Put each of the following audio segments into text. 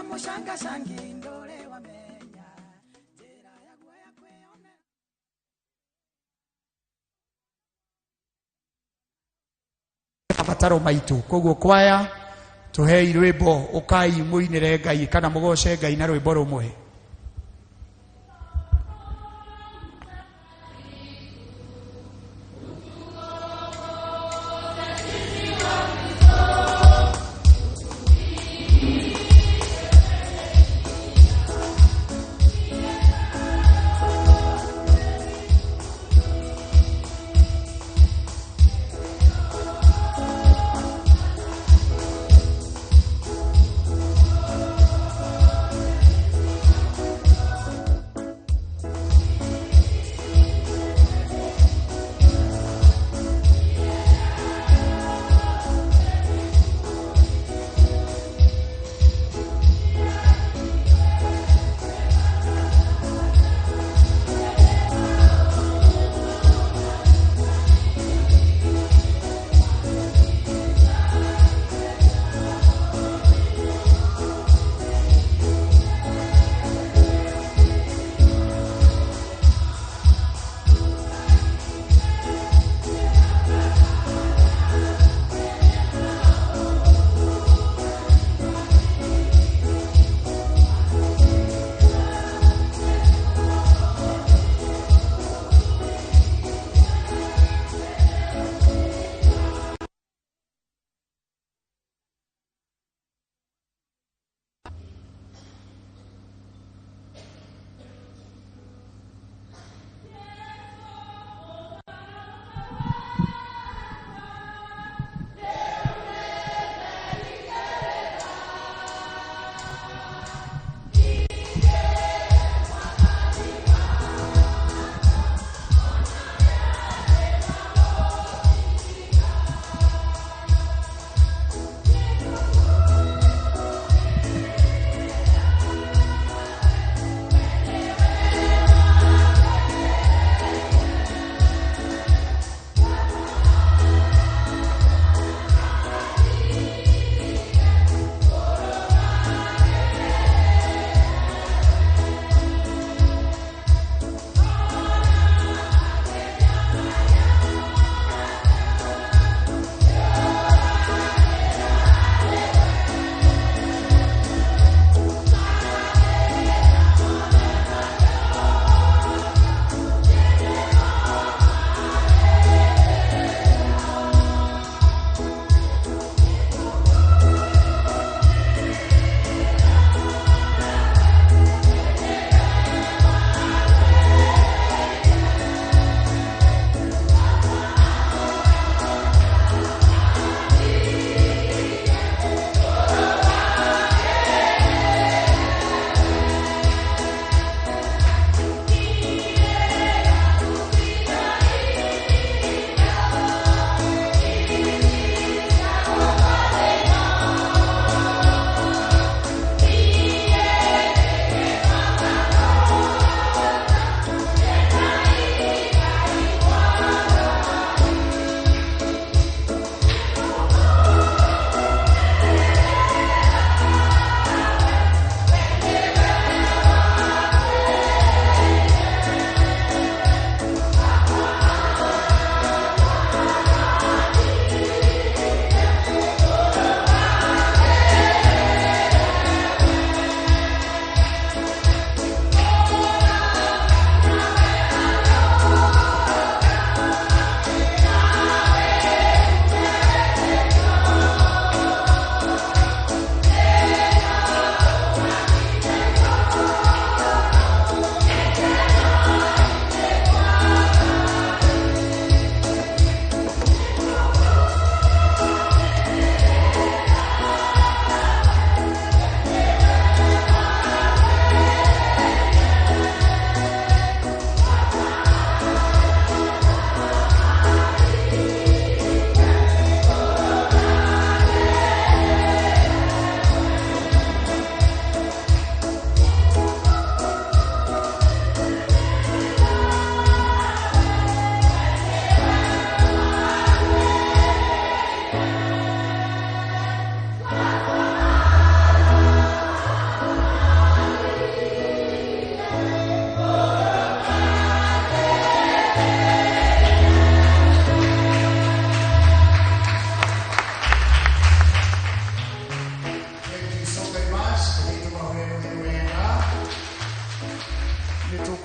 Mũcangacangi ndũrĩ wamenya njĩra ya guoya kwĩyonera. Mabataro maitũ. Koguo kwaya, tũhei rwĩmbo, ũkai mũinĩre Ngai kana mũgoce Ngai na rwĩmbo rũmwe.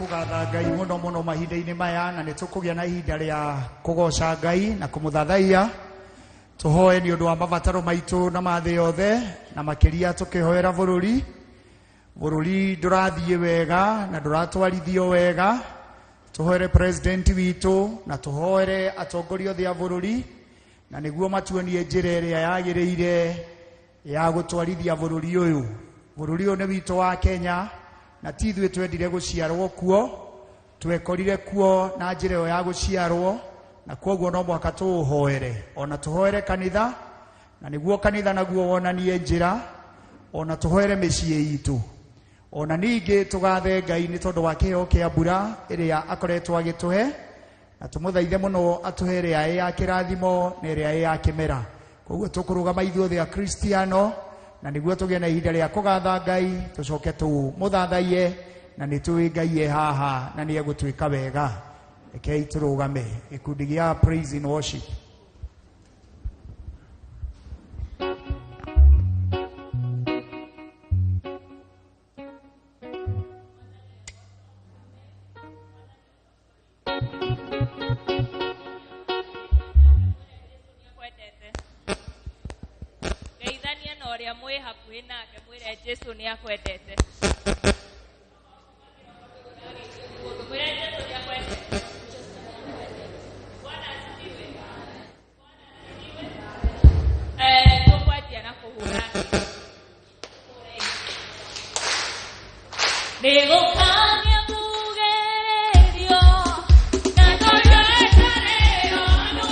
tũkũgatha Ngai mũno mũno mahinda-inĩ maya, na nĩ tũkũgĩa na ihinda rĩa kũgoca Ngai na kũmũthathaiya. Tũhoe nĩ ũndũ wa mabataro maitũ na ma thĩ yothe, na makĩria tũkĩhoera bũrũri. Bũrũri ndũrathiĩ wega na ndũratwarithio wega. Tũhoere president witũ na tũhoere atongoria othe a bũrũri, na nĩguo matuonie njĩra ĩrĩa yagĩrĩire ya gũtwarithia bũrũri ũyũ. Bũrũri ũyũ nĩ witũ wa Kenya, na ti ithuĩ twendire gũciarwo kuo, twekorire kuo na njĩra ĩyo ya gũciarwo, na kwoguo no mũhaka tũũhoere, ona tũhoere kanitha, na nĩguo kanitha naguo wonanie njĩra, ona tũhoere mĩciĩ itũ. Ona ningĩ tũgathe Ngai nĩ tondũ wa kĩheo kĩa mbura ĩrĩa akoretwo agĩtũhe, na tũmũthaithe mũno atũhe ĩrĩa ĩ ya kĩrathimo na ĩrĩa ĩ ya kĩmera. Koguo tũkũrũgama ithuothe Akristiano, na nĩguo tũgĩe na ihinda rĩa kũgatha Ngai, tũcoke tũmũthathaiye, na nĩ tũĩ Ngai e haha na nĩ egũtwĩka wega. Rekei tũrũgame gĩkundi gĩa praise and worship. Kwendete. Geithania na ũrĩa mwĩ hakuhĩ nake, mwĩre Jesũ nĩ akwendete. Mwĩre Jesũ nĩ akwendete. Bwana asifiwe. Bwana asifiwe. Tũkwanjia na kũhũra. Nĩgũkania kugĩrĩrio, na tũyũĩtarĩo nũ.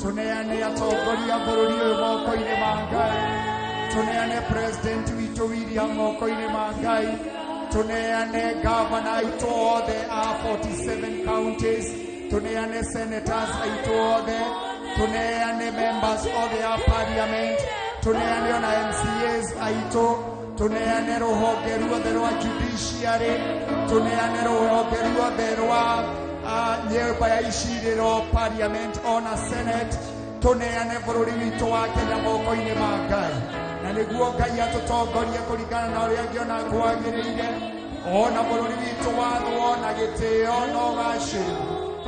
Tũneane atongoria bũrũri ũyũ moko-inĩ ma Ngai. Tũneane president witũ William moko-inĩ ma Ngai. Tũneane gavana aitũ othe a 47 counties. Tũneane senators aitũ othe. Tũneane members othe a parliament. Tũneane ona MCAs aitũ. Tũneane rũhonge ruothe rwa judiciary. Tũneane rũhonge ruothe rwa nyũmba ya icirĩro, parliament ona senate. Tũneane bũrũri witũ wa Kenya moko-inĩ ma Ngai, na nĩguo Ngai atũtongorie kũringana na ũrĩa angĩona kwagĩrĩire. Ona bũrũri witũ wathwo na gĩtĩo na ũgacĩru.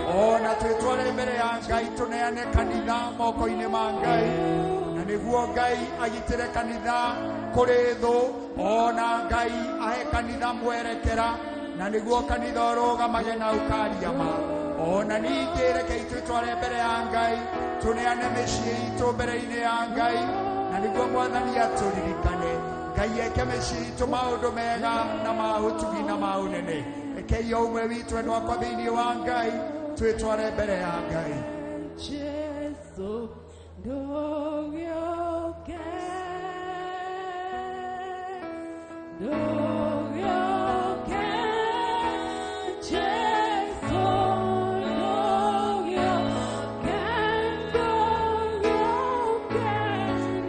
Ona twĩtware mbere ya Ngai, tũneane kanitha moko-inĩ ma Ngai, na nĩguo Ngai agitĩre kanitha kũrĩ thũ. Ona Ngai ahe kanitha mwerekera, na nĩguo kanitha ũrũgamage na ũkaria ma. Ona ningĩ rekei twĩtware mbere ya Ngai, tũneane mĩciĩ itũ mbere-inĩ ya Ngai, na nĩguo Mwathani atũririkane. Ngai eke mĩciĩ itũ maũndũ mega na ma ũtugi na ma ũnene. Rekei o ũmwe witũ, endwa akwa thĩinĩ wa Ngai, twĩtware mbere ya Ngai. Jesu ndũgĩũke, ndũgĩũke, Jesu ndũgĩũke, ndũgĩũke,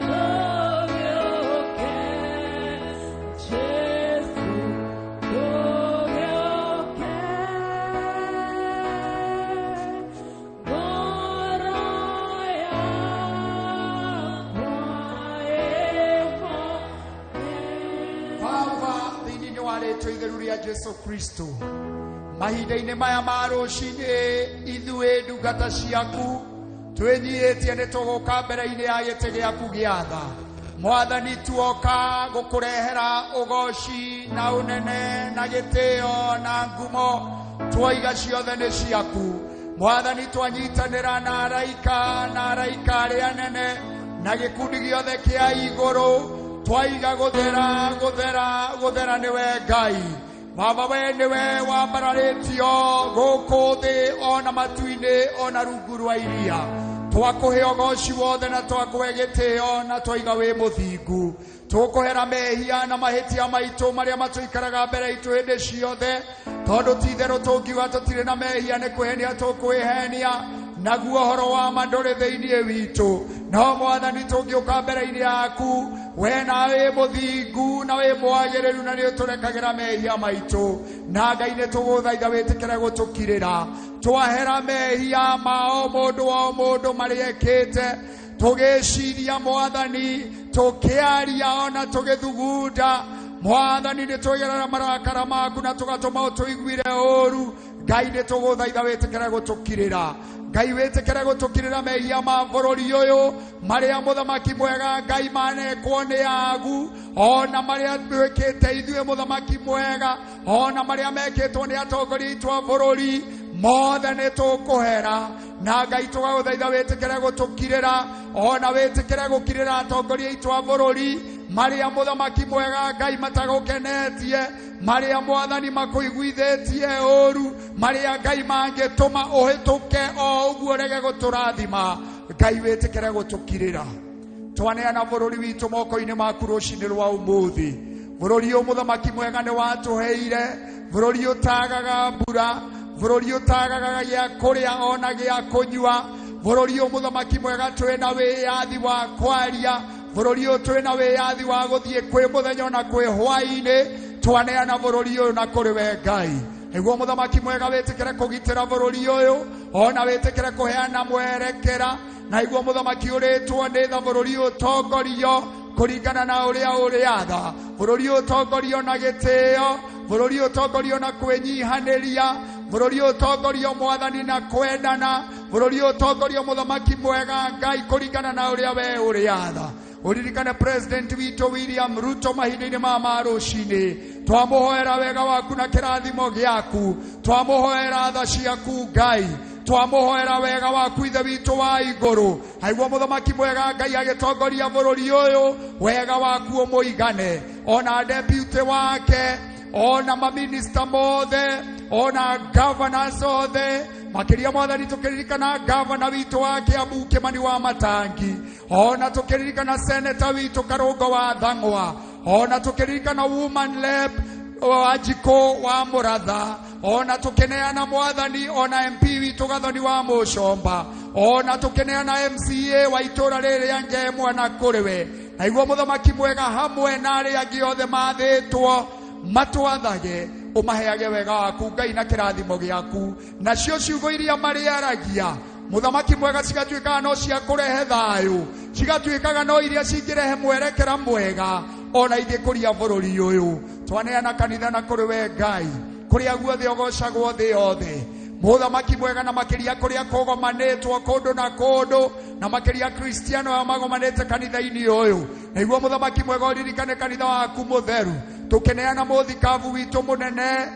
ndũgĩũke, Jesu ndũgĩũke. Ngoro yakwa ĩho. Baba, thĩinĩ wa rĩtwa itheru rĩa Jesu Kristo, mahinda-inĩ maya ma rũcinĩ, ithuĩ ndungata ciaku twĩnyihĩtie nĩ tũgũka mbere-inĩ ya gĩtĩ gĩaku gĩa tha. Mwathani, tuoka gũkũrehera ũgoci na ũnene na gĩtĩo na ngumo, twoiga ciothe nĩ ciaku. Mwathani, twanyitanĩra na araika na araika arĩa anene na gĩkundi gĩothe kĩa igũrũ, twaiga gũthera, gũthera, gũthera nĩwe Ngai. Baba, we nĩwe wambararĩtio gũkũ thĩ ona matu-inĩ ona rungu rwa iria. Twakũhe ũgoci wothe na twakũhe gĩtĩo na twaiga wĩ mũthingu. Tũkũhera mehia na mahĩtia maitũ marĩa matũikaraga mbere itũ hĩndĩ ciothe, tondũ ti itherũ tũngiuga tũtirĩ na mehia nĩ kwĩhenia tũkwĩhenia, naguo ũhoro wa ma ndũrĩ thĩinĩ witũ. No Mwathani, tũngĩũka mbere-inĩ yaku, we na wĩ mũthingu na wĩ mwagĩrĩru na nĩ ũtũrekagĩra mehia maitũ. Na Ngai, nĩ tũgũthaitha wĩtĩkĩre gũtũkirĩra. Twahera mehia ma o mũndũ o mũndũ marĩa ekĩte, tũgĩciria Mwathani, tũkĩaria ona tũgĩthugunda. Mwathani, nĩ twĩgerera marakara maku na tũgatũma ũtũiguire ũru. Ngai, nĩ tũgũthaitha wĩtĩkĩre gũtũkirĩra. Ngai, wĩtĩkĩre gũtũkirĩra mehia ma bũrũri ũyũ marĩa, mũthamaki mwega Ngai, manekwo nĩ agu, ona marĩa twĩkĩte ithuĩ, mũthamaki mwega, ona marĩa mekĩtwo nĩ atongoria aitũ a bũrũri mothe nĩ tũkũhera. Na Ngai, tũgagũthaitha wĩtĩkĩre gũtũkirĩra, ona wĩtĩkĩre gũkirĩra atongoria aitũ a bũrũri marĩa, mũthamaki mwega Ngai, matagũkenetie, marĩa Mwathani makũiguithĩtie ũru, marĩa Ngai mangĩtũma ũhĩtũke o ũguo rege gũtũrathima. Ngai, wĩtĩkĩre gũtũkirĩra. Twaneana bũrũri witũ moko-inĩ maku rũcinĩ rwa ũmũthĩ. Bũrũri ũyũ, mũthamaki mwega, nĩ watũheire bũrũri ũtagaga mbura, bũrũri ũtagaga gĩa kũrĩa ona gĩa kũnyua. Bũrũri ũyũ, mũthamaki mwega, twĩna wĩyathi wa kwaria. Bũrũri ũyũ twĩna wĩyathi wa gũthiĩ kwĩ mũthenya ona kwĩ hwaĩ-inĩ. Twaneana bũrũri ũyũ na kũrĩ we Ngai, nĩguo mũthamaki mwega wĩtĩkĩre kũgitĩra bũrũri ũyũ, ona wĩtĩkĩre kũheana mwerekera, na iguo mũthamaki ũrĩtwo nĩ tha bũrũri ũyũ ũtongorio kũringana na ũrĩa ũrĩatha. Bũrũri ũyũ ũtongorio na gĩtĩo, bũrũri ũyũ ũtongorio na kwĩnyihanĩria, bũrũri ũyũ ũtongorio, Mwathani, na kwendana, bũrũri ũyũ ũtongorio, mũthamaki mwega Ngai, kũringana na ũrĩa we ũrĩatha. Ũririkane president witũ William Ruto mahinda-inĩ ma ma rũcinĩ. Twamũhoera wega waku na kĩrathimo gĩaku, twamũhoera tha ciaku Ngai, twamũhoera wega waku Ithe witũ wa igũrũ. Aigua mũthamaki mwega Ngai agĩtongoria bũrũri ũyũ, wega waku ũmũigane, ona deputy wake, ona maminista mothe, ona governors othe. Makĩria Mwathani tũkĩririkana gavana witũ wa Kĩambu Kĩmani wa Matangi, ona tũkĩririkana seneta witũ Karũngo wa Thang'wa, ona tũkĩririkana woman lep Wanjikũ wa Mũratha, ona tũkĩneana Mwathani ona MP witũ Gathoni wa Mũcomba, ona tũkĩneana MCA wa itũra rĩrĩa Ngemwa na kũrĩ we. Na iguo mũthamaki mwega hamwe na arĩa angĩ othe mathĩtwo matwathage, ũmaheage wega waku Ngai na kĩrathimo gĩaku, nacio ciugo iria marĩaragia mũthamaki mwega cigatuĩkaga no cia kũrehe thayũ, cigatuĩkaga no iria cingĩrehe mwerekera mwega ona ingĩkũria bũrũri ũyũ. Twaneana kanitha na kũrĩ we Ngai, kũrĩa guothe ũgocagwo thĩ yothe, mũthamaki mwega, na makĩria kũrĩa kũgomanĩtwo kũndũ na kũndũ, na makĩria kristiano aya magomanĩte kanitha-inĩ ũyũ. Na iguo mũthamaki mwega ũririkane kanitha waku mũtheru, tũkĩneana mũthikabu witũ mũnene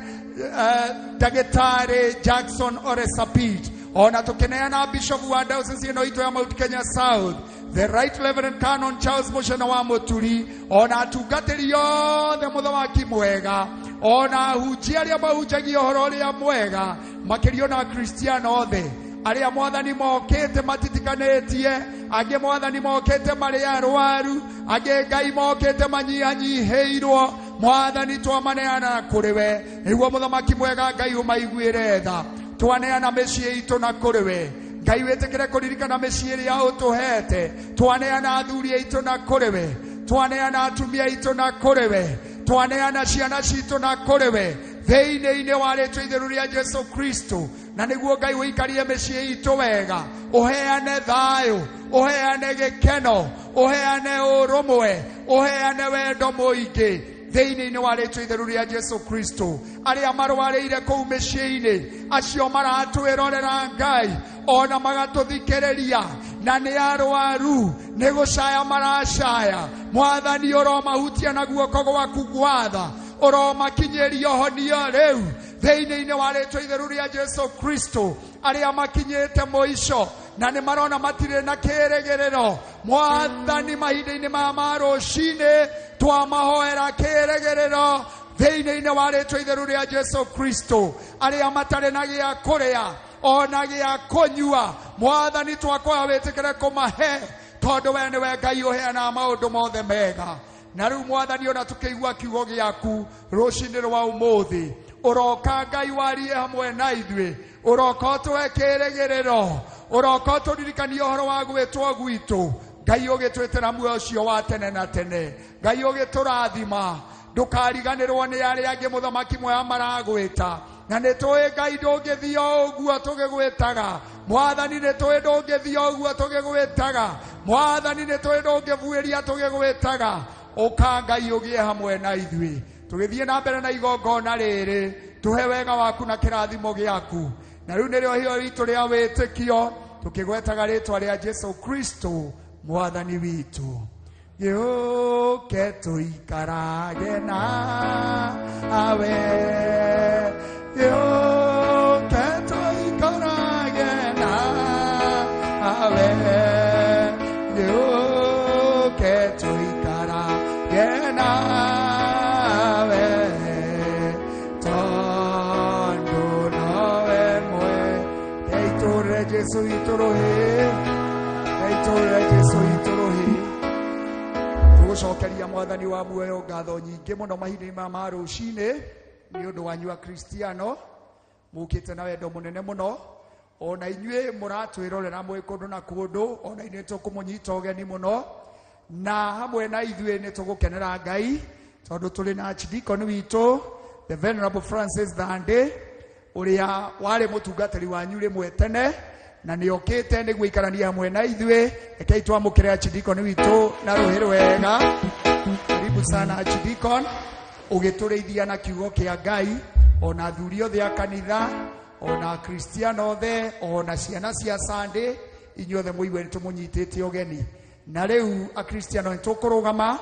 ndagĩtarĩ Jackson Ole Sapit, ona tũkĩneana bishop wa diocese ĩno itũ ya Mount Kenya South, the Right Reverend Canon Charles Muchena wa Mũturi, ona atungatĩri othe mũthamaki mwega, ona ahunjia arĩa mahunjagia ũhoro ũrĩa mwega, makĩria ona akristiano othe arĩa Mwathani mokĩte matitikanĩtie, angĩ Mwathani mokĩte marĩ arwaru, angĩ Ngai mokĩte manyihanyihĩirwo. Mwathani twamaneana kũrĩ we, nĩguo mũthamaki mwega Ngai ũmaiguĩre tha. Twaneana mĩciĩ itũ na kũrĩ we Ngai, wĩtĩkĩre kũririkana mĩciĩ ĩrĩa ũtũhete. Twaneana athuri aitũ na kũrĩ we, twaneana atumia aitũ na kũrĩ we, twaneana ciana citũ na kũrĩ we, thĩinĩ-inĩ wa rĩtwa itheru rĩa Jesu Kristo. Na nĩguo Ngai ũikarie mĩciĩ itũ wega, ũheane thayũ, ũheane gĩkeno, ũheane ũrũmwe, ũheane wendo mũingĩ thĩinĩ-inĩ wa rĩtwa itheru rĩa Jesu Kristo. Arĩa marwarĩire kũu mĩciĩ-inĩ, acio maratwĩrorera Ngai ona magatũthikĩrĩria, na nĩ arwaru, nĩ gũcaya maracaya, Mwathani ũromahutia na guoko gwaku gwatha, ũromakinyĩria ũhonio rĩu thĩinĩ-inĩ wa rĩtwa itheru rĩa Jesu Kristo. Arĩa makinyĩte mũico na nĩ marona matirĩ na kĩrĩgĩrĩro, Mwathani mahinda-inĩ maya ma rũcinĩ twamahoera kĩrĩgĩrĩro thĩinĩ-inĩ wa rĩtwa itheru rĩa Jesu Kristo. Arĩa matarĩ na gĩa kũrĩa ona gĩa kũnyua, Mwathani twakũhoya wĩtĩkĩre kũmahe, tondũ we nĩwe Ngai ũheanaga maũndũ mothe mega. Na rĩu Mwathani ona tũkĩigua kiugo gĩaku rũcinĩ rwa ũmũthĩ, ũroka Ngai warie hamwe na ithuĩ, ũroka ũtũhe kĩrĩgĩrĩro, ũroka ũtũririkanie ũhoro wa gwĩtwo gwitũ. Ngai ũgĩtwĩtĩra muoyo ũcio wa tene na tene, Ngai ũgĩtũrathima, ndũkariganĩrwo nĩ arĩa angĩ mũthamaki mwega maragwĩta. Na nĩ tũĩ Ngai ndũngĩthiĩ o ũguo tũgĩgwĩtaga, Mwathani nĩ tũĩ ndũngĩthiĩ o ũguo tũgĩgwĩtaga, Mwathani nĩ tũĩ ndũngĩbuĩria tũgĩgwĩtaga. Ũka Ngai ũgĩe hamwe na ithuĩ tũgĩthiĩ na mbere na igongona rĩrĩ, tũhe wega waku na kĩrathimo gĩaku. Na rĩu nĩrĩo iheo ritũ rĩa wĩtĩkio, tũkĩgwetaga rĩtwa rĩa Jesu Kristo Mwathani witũ. Gĩũke tũikarage nawe, gĩũke tũikarage nawe, gĩũke tũikarage nawe, tondũ nowe mwe. Itũrĩre Jesu witũ rũhĩ, itũrĩre Jesu witũ rũhĩ. Tũgũcokeria Mwathani wa muoyo ngatho nyingĩ mũno mahinda-inĩ maya ma rũcinĩ nĩ ũndũ wanyu akristiano mũkĩte na wendo mũnene mũno. Ona inyuĩ mũratwĩrorera mwĩ kũndũ na kũndũ, ona inyuĩ tũkũmũnyita ũgeni mũno, na hamwe na ithuĩ nĩ tũgũkenera Ngai tondũ tũrĩ na archdeacon witũ the Venerable Francis Thande, ũrĩa warĩ mũtungatĩri wanyu rĩmwe tene na nĩ okĩte nĩguo ikaranie hamwe na ithuĩ. Rekei twamũkĩre archdeacon witũ na rũhĩ rwega. Karibu sana archdeacon, ũgĩtũrĩithia na kiugo kĩa Ngai, ona athuri othe a kanitha, ona akristiano othe, ona ciana cia Sunday, inyuothe mũigue nĩ tũmũnyitĩte ũgeni. Na rĩu akristiano nĩ tũkũrũgama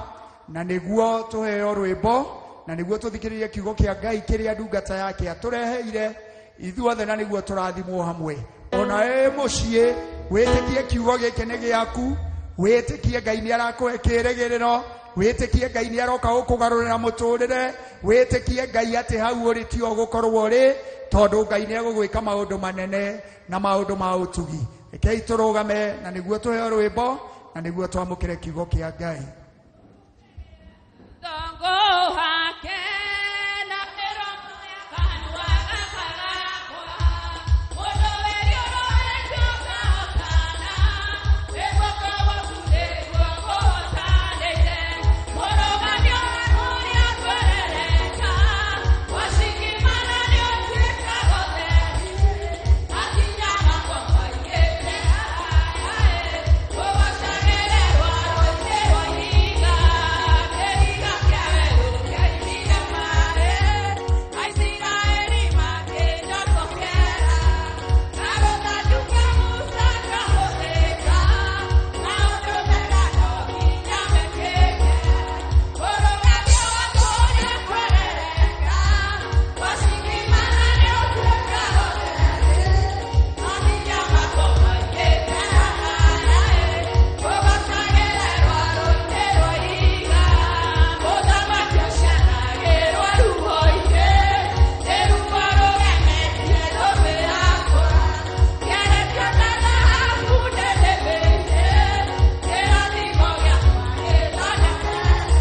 na nĩguo tũheo rwĩmbo na nĩguo tũthikĩrĩrie kiugo kĩa Ngai kĩrĩa ndungata yake atũreheire ithuothe, na nĩguo tũrathimwo hamwe. Ona wĩ mũciĩ wĩtĩkie kiugo gĩkĩ nĩ gĩaku, wĩtĩkie Ngai nĩ arakũhe kĩrĩgĩrĩro. Wĩtĩkie Ngai nĩ aroka gũkũgarũrĩra mũtũrĩre. Wĩtĩkie Ngai atĩ hau ũrĩ tio ũgũkorwo ũrĩ, tondũ Ngai nĩ egũgwĩka maũndũ manene na maũndũ ma ũtugi. Rekei tũrũgame na nĩguo tũheo rwĩmbo na nĩguo twamũkĩre kiugo kĩa Ngai. Tongo hake na mĩromo ya kanua gaka gakwa, mũndũ wĩriũrũrĩtio ũkahotana, nĩ guoko gwaku nĩguo kũhotanĩte. Mũrũgamio wa ũrĩa twerereka, wacikimana nĩũtuĩkaga ũtheri, makinya makwa maigĩte haraya-ĩ, gũgocagĩre rwaro-inĩ rwa ihiga, kĩhiga kĩa werũ kĩaimire maĩ, Aisiraeli makĩnjotokera, na rũthanju ka Musa kahũthĩka, maũndũ mega no nginya mekĩke. Mũrũgamio wa kũrĩa kwerereka, wacikimana nĩũtuĩkaga ũtheri, makinya makwa maigĩte haraya-ĩ, gũgocagĩre rwaro-inĩ rwa ihiga, mũthamaki ũciaragĩrwo ruo-inĩ, nĩ ruo rũgemetie thũmbĩ yakwa, kĩaretio na thahabu nĩnĩmbĩire, kĩrathimo gĩakwa gĩthondekete.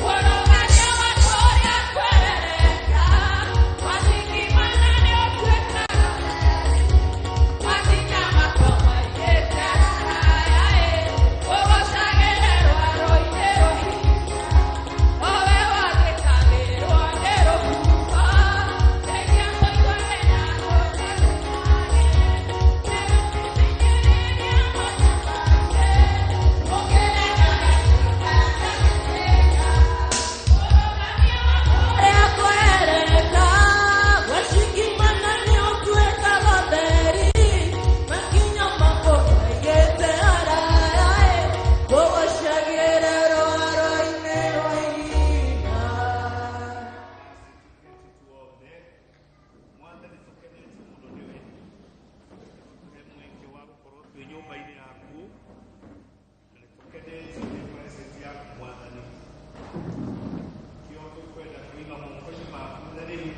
Mũrũgamio wa kũrĩa kwerereka, wacikimana nĩũtuĩkaga ũtheri, makinya makwa maigĩte haraya-ĩ, gũgocagĩre rwaro-inĩ rwa ihiga, owe wathĩkagĩrwo nĩ rũhuho, ndeithia kũiguane na gũthĩkage, nĩgũkĩmenyerĩria matu-inĩ, ũkĩregaga gĩtĩka. Mũrũgamio wa Kũrĩa kwerereka, wacikimana nĩũtuĩkaga ũtheri, makinya makwa maigĩte haraya-ĩ, gũgocagĩre rwaro-inĩ rwa ihiga. Tuothe Mwathani, tũkenete mũno nĩwe tũhe mweke wa gũkorwo twĩ nyũmba-inĩ yaku, na nĩ tũkenetio nĩ presence yaku Mwathani. Kĩo tũkwenda kũiga moko-inĩ maku na rĩu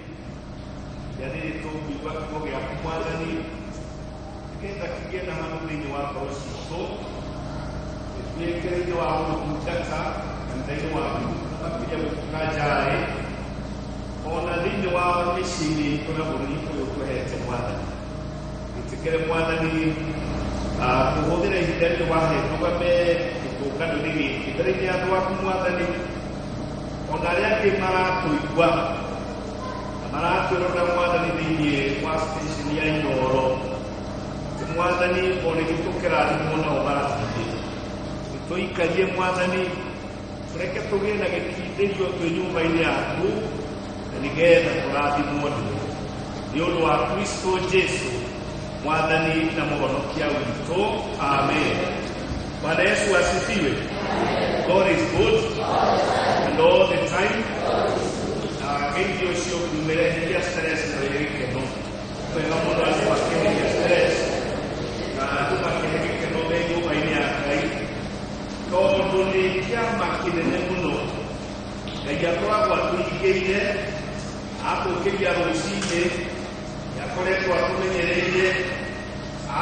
rĩa rĩrĩ tũkũigua kiugo gĩaku Mwathani, nĩgetha kĩgĩe na handũ thĩinĩ wa ngoro citũ, gĩtuĩke thĩinĩ wa gũtungata kanitha-inĩ waku makĩria gũtuka njaĩ, ona thĩinĩ wa mĩciĩ-inĩ itũ na bũrũri ũyũ ũtũhete Mwathani. Ĩtĩkĩre Mwathani kũhũthĩra ihinda rĩrĩ wahe ndũgame gĩtũngano-inĩ gĩkĩ mbere-inĩ ya andũ aku Mwathani, ona arĩa angĩ maratũigua na maratwĩrorera Mwathani thĩinĩ wa station ya Inooro, atĩ Mwathani ona ithuĩ tũkĩrathimwo nao marathiĩ. Tũikarie Mwathani, tũreke tũgĩe na gĩkindĩrio twĩ nyũmba-inĩ yaku, na nĩgetha tũrathimwo nĩwe nĩ ũndũ wa Kristo Jesu Mwathani na mũhonokia witũ, amen. Bwana Yesu asifiwe. God is good and all the time. Na geithio ũcio kumĩra eheria stress na wĩhe gĩkeno. Wega mũno andũ makĩeheria stress na andũ makĩhe gĩkeno me nyũmba-inĩ ya Ngai, tondũ nĩ kĩama kĩnene mũno Ngai akoragwo atũigĩire, atũkĩria rũcinĩ, nĩ akoretwo atũmenyereire,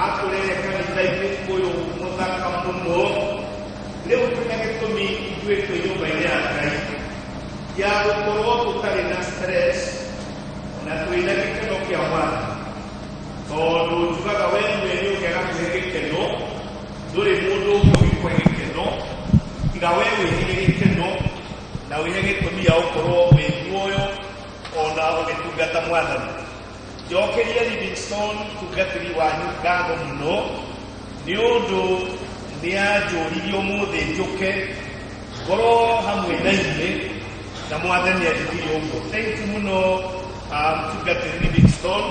atũrehe kanitha-inĩ ũyũ mũthaka mũno. Rĩu twĩna gĩtũmi ithuĩ twĩ nyũmba-inĩ ya Ngai ya gũkorwo tũtarĩ na stress na twĩna gĩkeno kĩa Mwathani, tondũ njugaga we mwene ũngĩaga kũhe gĩkeno, ndũrĩ mũndũ ũngĩ ũngĩkũhe gĩkeno tiga we wĩheage gĩkeno na wĩhe gĩtũmi gĩa gũkorwo wĩ muoyo ona ũgĩtungata Mwathani. Njokerie Livingstone tungatĩri wanyu ngatho mũno nĩ ũndũ nĩ anjũririe ũmũthĩ njũke ngorwo hamwe na inyuĩ, na Mwathani anjĩkire ũguo. Thank you mũno mũtungatĩri Livingstone,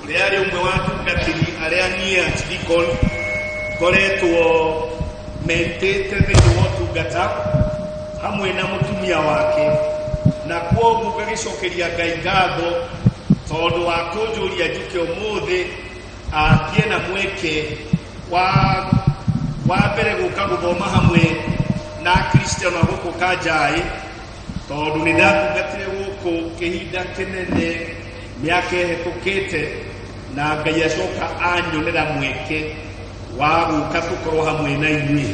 ũrĩa arĩ ũmwe wa atungatĩri arĩa niĩ Archdeacon ngoretwo mentĩte thĩinĩ wa ũtungata hamwe na mũtumia wake, na kwoguo ngagĩcokeria Ngai ngatho tondũ wa kũnjũria njũke ũmũthĩ ngĩe na mweke wa mbere gũka gũthoma hamwe Na Akristiano a gũkũ Kanjai, tondũ nĩ ndatungatire gũkũ kĩhinda kĩnene mĩaka ĩhetũkĩte, na Ngai acoka anyonera mweke wa gũka tũkorwo hamwe na inyuĩ.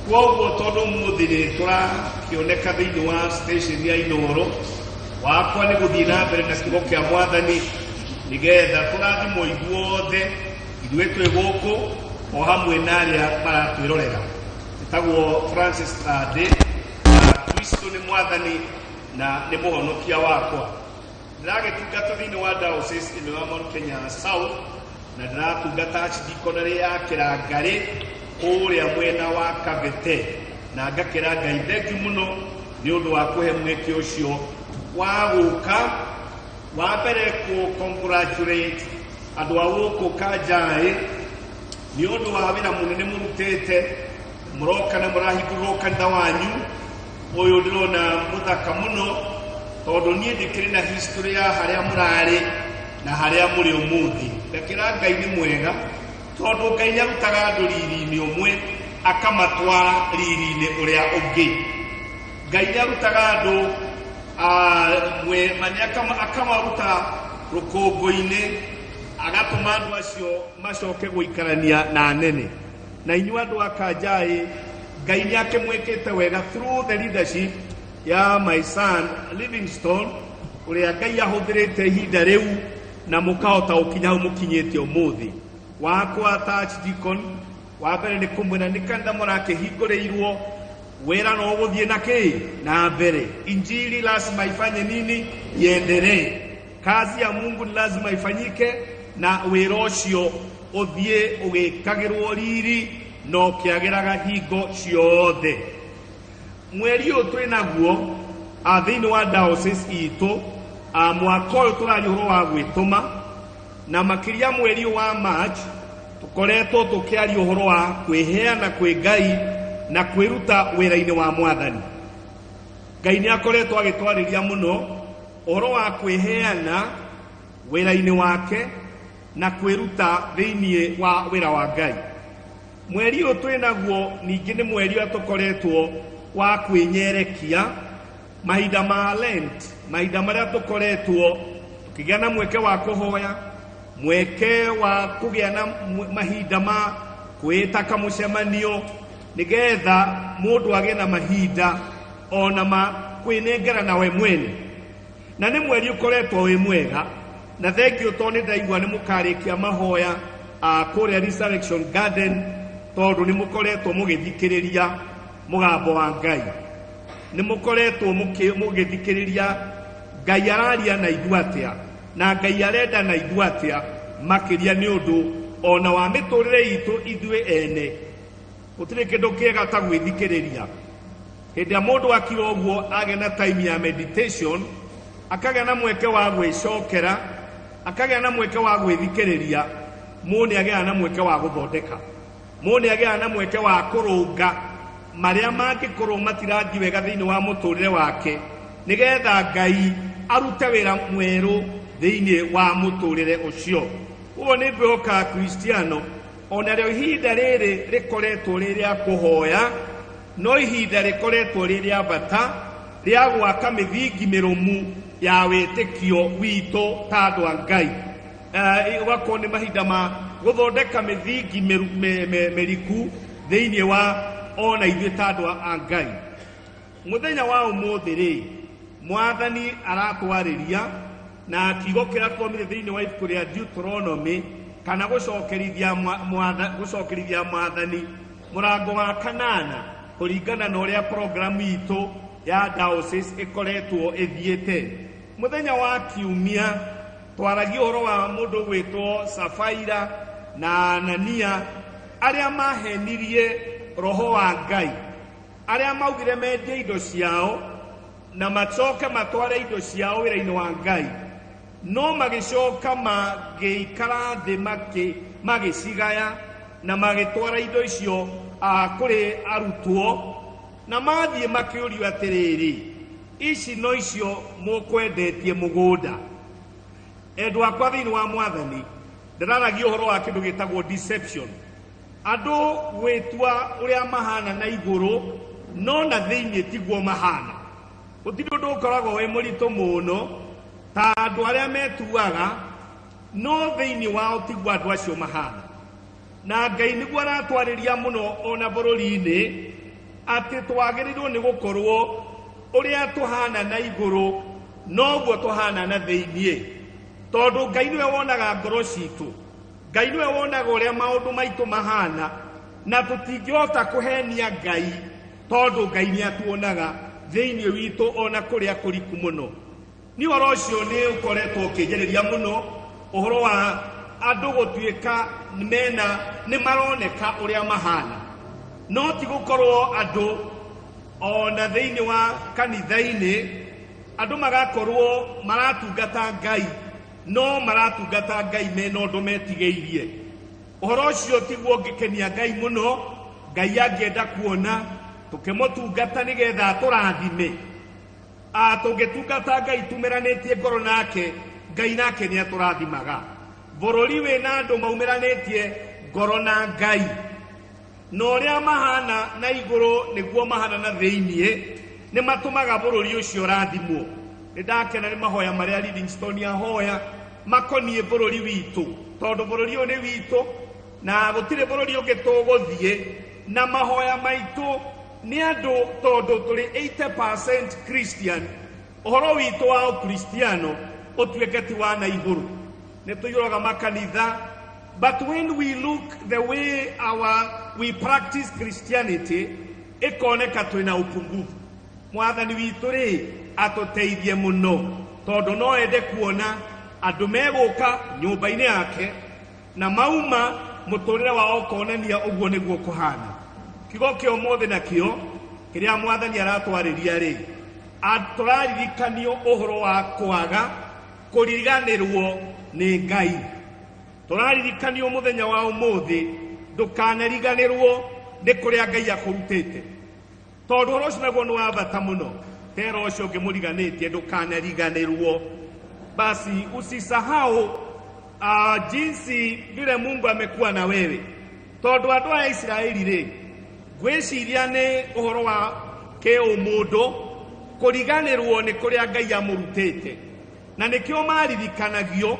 Kwoguo tondũ ũmũthĩ nĩ tũrakĩoneka thĩinĩ wa station ya Inooro, wakwa nĩ gũthiĩ na mbere na kiugo kĩa Mwathani nĩgetha tũrathimwo ithuothe, ithuĩ twĩ gũkũ o hamwe na arĩa maratwĩrorera. Ĩtagwo Francis Thande, na Kristo nĩ Mwathani na nĩ mũhonokia wakwa. Ndĩragĩtungata thĩinĩ wa diocese ĩno ya Mount Kenya South, na ndĩratungata archdeaconry ya Kĩrangarĩ kũrĩa mwena wa Kabete, na ngakĩra Ngai thengiũ mũno nĩ ũndũ wa kũhe mweke ũcio wa gũka wa mbere kũ congratulate andũ a gũkũ Kanjai nĩ ũndũ wa wĩra mũnene mũrutĩte. Mũroka na mũrahingũrĩrwo kanitha wanyu ũyũ, ndĩrona mũthaka mũno, tondũ niĩ ndĩkĩrĩ na history ya harĩa mũrarĩ na harĩa mũrĩ ũmũthĩ. Ngakĩra Ngai nĩ mwega, tondũ Ngai nĩ arutaga andũ riri-inĩ ũmwe akamatwara riri-inĩ ũrĩa ũngĩ. Ngai nĩ arutaga andũ akamaruta rũkũngũ-inĩ, agatũma andũ acio macoke gũikarania na anene. Na inyuĩ andũ a Kanjai, Ngai nĩ akĩmwĩkĩte wega through the leadership ya my son Livingstone, ũrĩa Ngai ahũthĩrĩte ihinda rĩu na mũkahota gũkinya hau mũkinyĩte ũmũthĩ. Wakwa ta archdeacon, wa mbere nĩ kũmwĩra nĩ kanitha mũrakĩhingũrĩirwo, wĩra no ũgũthiĩ na kĩ na mbere. Injili lazima ifanye nini? Iendelee. Kazi ya Mungu ni lazima ifanyike, na wĩra ũcio ũthiĩ ũgĩkagĩrwo riri na ũkĩagĩraga hingo ciothe. Mweri ũyũ twĩ naguo thĩinĩ wa diocese itũ, mwaka ũyũ tũraria ũhoro wa gwĩtũma, na makĩria mweri ũyũ wa March tũkoretwo tũkĩaria ũhoro wa kwĩheana kwĩ Ngai na kwĩruta wĩra-inĩ wa Mwathani. Ngai nĩ akoretwo agĩtwarĩria mũno ũhoro wa kwĩheana wĩra-inĩ wake na kwĩruta thĩinĩ wa wĩra wa Ngai. Mweri ũyũ twĩ naguo ningĩ nĩ mweri ũrĩa tũkoretwo wa kwĩnyerekia, mahinda ma Lent, mahinda marĩa tũkoretwo tũkĩgĩa na mweke wa kũhoya, mweke wa kũgĩa na mahinda ma kwĩĩta kamũcemanio, nĩgetha mũndũ agĩe na mahinda ona ma kwĩnengera nawe mwene. Na nĩ mweri ũkoretwo wĩ mwega, na thengiũ tondũ nĩ ndaigua nĩ mũkarĩkia mahoya kũrĩa Resurrection Garden, tondũ nĩ mũkoretwo mũgĩthikĩrĩria mũgambo wa Ngai, nĩ mũkoretwo mũgĩthikĩrĩria Ngai araria na ithuĩ atĩa, na Ngai arenda na ithuĩ atĩa, makĩria nĩ ũndũ ona wa mĩtũrĩre itũ ithuĩ ene. Gũtirĩ kĩndũ kĩega ta gwĩthikĩrĩria. Hĩndĩ ĩrĩa mũndũ akira ũguo agĩa na time ya meditation, akagĩa na mweke wa gwĩcokera, akagĩa na mweke wa gwĩthikĩrĩria, mũndũ nĩ agĩaga na mweke wa gũthondeka, mũndũ nĩ agĩaga na mweke wa kũrũnga marĩa mangĩkorwo matirathiĩ wega thĩinĩ wa mũtũrĩre wake, nĩgetha Ngai arute wĩra mwerũ thĩinĩ wa mũtũrĩre ũcio. Ũguo nĩ ngwĩhoka Kristiano ona rĩo ihinda rĩrĩ rĩkoretwo rĩ rĩa kũhoya, no ihinda rĩkoretwo rĩ rĩa bata rĩa gwaka mĩthingi mĩrũmu ya wĩtĩkio witũ ta andũ a Ngai. Ũgakorwo nĩ mahinda ma gũthondeka mĩthingi mĩriku thĩinĩ wa ona ithuĩ ta andũ a Ngai. Mũthenya wa ũmũthĩ rĩ, Mwathani aratwarĩria na kiugo kĩrĩa tũthomire thĩinĩ wa ibuku rĩa Deuteronomy, kana gũcokerithia Mwathani mũrango wa kanana, kũringana na ũrĩa programu itũ ya diocese ĩkoretwo ĩthiĩte. Mũthenya wa kiumia twaragia ũhoro wa mũndũ gwĩtwo Safaira na Anania, arĩa mahenirie roho wa Ngai, arĩa maugire mendie indo ciao na macoke matware indo ciao wĩra-inĩ wa Ngai, no magĩcoka magĩikara thĩ magĩcigaya na magĩtwara indo icio kũrĩ arutwo, na mathiĩ makĩũrio atĩrĩrĩ, ici no icio mũkwendetie mũgũnda? Endwa akwa thĩinĩ wa Mwathani, ndĩraragia ũhoro wa kĩndũ gĩtagwo deception, andũ gwĩtua ũrĩa mahana na igũrũ No na thĩinĩ tiguo mahana. Gũtirĩ ũndũ ũkoragwo wĩ mũritũ mũno ta andũ arĩa metuaga no thĩinĩ wao tiguo andũ acio mahana. Na Ngai nĩguo aratwarĩria mũno ona bũrũri-inĩ atĩ twagĩrĩirwo nĩ gũkorwo ũrĩa tũhana na igũrũ noguo tũhana na thĩinĩ. Tondũ Ngai nĩwe wonaga ngoro citũ, Ngai nĩwe wonaga ũrĩa maũndũ maitũ mahana, na tũtingĩhota kũhenia Ngai tondũ Ngai nĩ atuonaga thĩinĩ witũ ona kũrĩa kũriku mũno. Nĩ ũhoro ũcio nĩ ũkoretwo ũkĩnjarĩria mũno ũhoro wa andũ gũtuĩka mena nĩ maroneka ũrĩa mahana, no ti gũkorwo andũ ona thĩinĩ wa kanitha-inĩ andũ magakorwo maratungata Ngai no maratungata Ngai mena ũndũ metigĩirie. Ũhoro ũcio tiguo ũngĩkenia Ngai mũno. Ngai angĩenda kuona tũkĩmũtungata nĩgetha atũrathime. Tũngĩtungata Ngai tumĩranĩtie ngoro nake, Ngai nake nĩ atũrathimaga. Bũrũri wĩna andũ maumĩranĩtie ngoro na Ngai, na ũrĩa mahana na igũrũ nĩguo mahana na thĩinĩ, nĩ matũmaga bũrũri ũcio ũrathimwo. Nĩ ndakena nĩ mahoya marĩa Livingstone ahoya makoniĩ bũrũri witũ, tondũ bũrũri ũyũ nĩ witũ na gũtirĩ bũrũri ũngĩ tũgũthiĩ. Na mahoya maitũ nĩ andũ, tondũ tũrĩ 80% Christian, ũhoro witũ wa ũkristiano ũtuĩke ti wa na igũrũ. Nĩ tũiyũraga makanitha, but when we look the way we practice Christianity, ĩkoneka twĩna upungufu. Mwathani witũ rĩ atũteithie mũno, tondũ no ende kuona andũ megũka nyũmba-inĩ yake na mauma mũtũrĩre wao ũkonania ũguo nĩguo kũhana. Kiugo kĩa ũmũthĩ nakĩo kĩrĩa mwathani aratwarĩria rĩ, tũraririkanio ũhoro wa kwaga kũriganĩrwo nĩ Ngai. Tũraririkanio mũthenya wa ũmũthĩ ndũkanariganĩrwo nĩ kũrĩa Ngai akũrutĩte, tondũ ũhoro ũcio naguo nĩ wa bata mũno. Tera ũcio ũngĩ mũriganĩtie ndũkanariganĩrwo. Basi usisahau jinsi vile Mungu amekuwa na wewe. Tondũ andũ a Isiraeli rĩ, ngwĩciria nĩ ũhoro wa kĩũmũndũ kũriganĩrwo nĩ kũrĩa Ngai amũrutĩte, na nĩkĩo maririkanagio,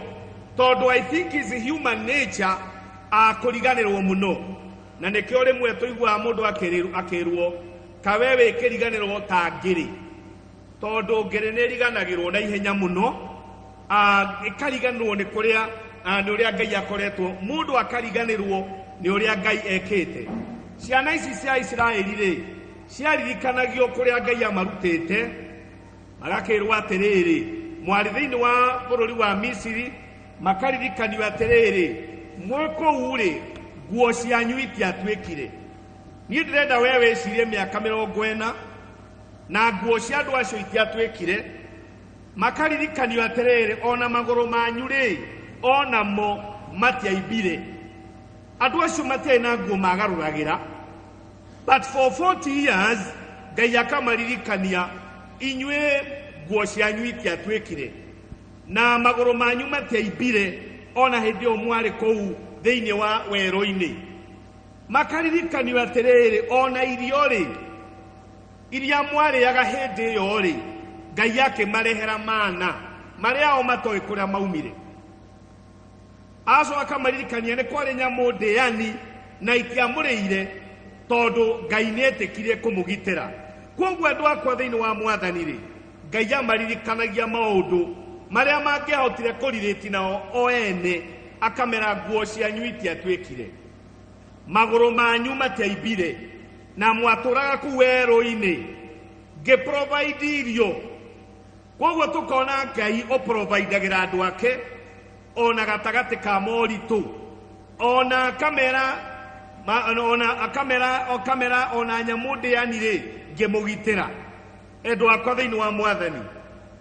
tondũ I think is human nature kũriganĩrwo mũno. Na nĩkĩo rĩmwe tũiguaga mũndũ akĩrwo kawe wĩkĩriganĩrwo ta ngĩrĩ, tondũ ngĩrĩ nĩ ĩriganagĩrwo na ihenya mũno, ĩkariganĩrwo nĩ kũrĩa nĩ ũrĩa Ngai akoretwo, mũndũ akariganĩrwo nĩ ũrĩa Ngai ekĩte. Ciana ici cia Isiraeli rĩ, ciaririkanagio kũrĩa Ngai amarutĩte, magakĩrwo atĩrĩrĩ, mwarĩ thĩinĩ wa bũrũri wa Misiri, makaririkanio atĩrĩrĩ, mwĩ kũu rĩ, nguo cianyu itiatuĩkire. Niĩ ndĩrenda we wĩcirie mĩaka 40 na nguo cia andũ acio itiatuĩkire. Makaririkanio atĩrĩrĩ, ona magũrũ manyu rĩ, onamo matiaimbire. Andũ acio matiarĩ na nguo magarũragĩra, but for 40 years Ngai akamaririkania, inyuĩ nguo cianyu itiatuĩkire na magũrũ manyu matiaimbire ona hĩndĩ ĩyo mwarĩ kũu thĩinĩ wa werũ-inĩ. Makaririkanio atĩrĩrĩ, ona irio rĩ, iria mwarĩaga hĩndĩ ĩyo rĩ, Ngai akĩmarehera mana marĩa o matoĩ kũrĩa maumire. Acoka akamaririkania nĩ kwarĩ nyamũ ndĩani na itiamũrĩire, tondũ Ngai nĩetĩkirie kũmũgitĩra. Kwoguo andũ akwa thĩinĩ wa mwathani rĩ, Ngai amaririkanagia maũndũ marĩa mangĩahotire kũrirĩti nao o ene, akamera nguo cianyu itiatuĩkire, magũrũ manyu matiaimbire, na mwatũraga kũu werũ-inĩ ngĩprovide irio. Kwoguo tũkona Ngai ũprovidagĩra andũ ake ona gatagatĩ ka moritũ, ona kamera ona akamera o kamera ona nyamũ ndĩani rĩ, ngĩmũgitĩra. Endwa akwa thĩinĩ wa mwathani,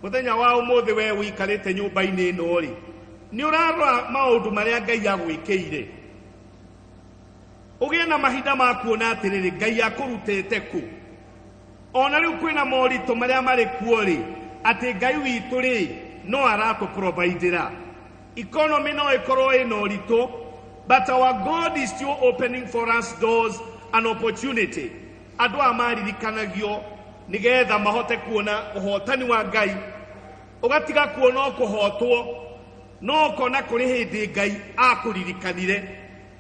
mũthenya wa ũmũthĩ we ũikarĩte nyũmba-inĩ ĩno rĩ, nĩ ũrarora maũndũ marĩa Ngai agwĩkĩire. Ũgĩe na mahinda ma kuona atĩrĩrĩ, Ngai akũrutĩte kũ. Ona rĩu kwĩna moritũ marĩa marĩ kuo rĩ, atĩ Ngai witũ rĩ, no aratũprovidĩra. Economy no ĩkorwo ĩna ũritũ, but our God is still opening for us doors and opportunity. Andũ aya maririkanagio nĩgetha mahote kuona ũhotani wa Ngai. Ũgatiga kuona o kũhotwo, no ũkona kũrĩ hĩndĩ Ngai akũririkanire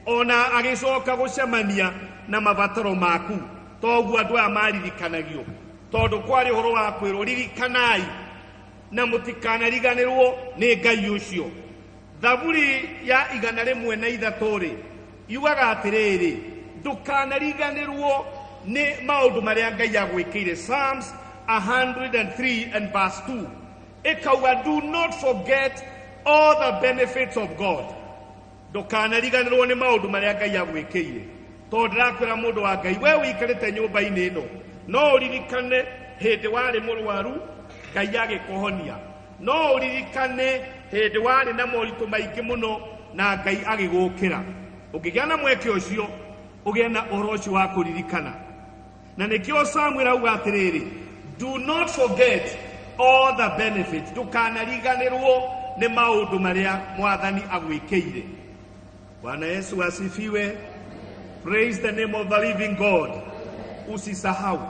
ona agĩcoka gũcemania na mabataro maku. Toguo andũ aya maririkanagio, tondũ kwarĩ ũhoro wa kwĩrwo ririkanai na mũtikanariganĩrwo nĩ Ngai ũcio. Thaburi ya 103 rĩ, yugaga atĩrĩrĩ, ndũkanariganĩrwo nĩ maũndũ marĩa Ngai agwĩkĩire. Psalms 103 and verse 2 ĩkauga, do not forget all the benefits of God. Ndũkanariganĩrwo nĩ maũndũ marĩa Ngai agwĩkĩire. Tondũ ndĩrakwĩra mũndũ wa Ngai, we ũikarĩte nyũmba-inĩ ĩno, no ũririkane hĩndĩ warĩ mũrwaru Ngai agĩkũhonia, no ũririkane hĩndĩ warĩ na moritũ maingĩ mũno na Ngai agĩgũkĩra. Ũngĩgĩa na mweke ũcio, ũgĩe na ũhoro ũcio wa kũririkana. Na nĩkĩo Samuel auga atĩrĩrĩ, do not forget all the benefits. Ndũkanariganĩrwo nĩ maũndũ marĩa Mwathani agwĩkĩire. Bwana Yesu asifiwe. Praise the name of the living God. Usisahau.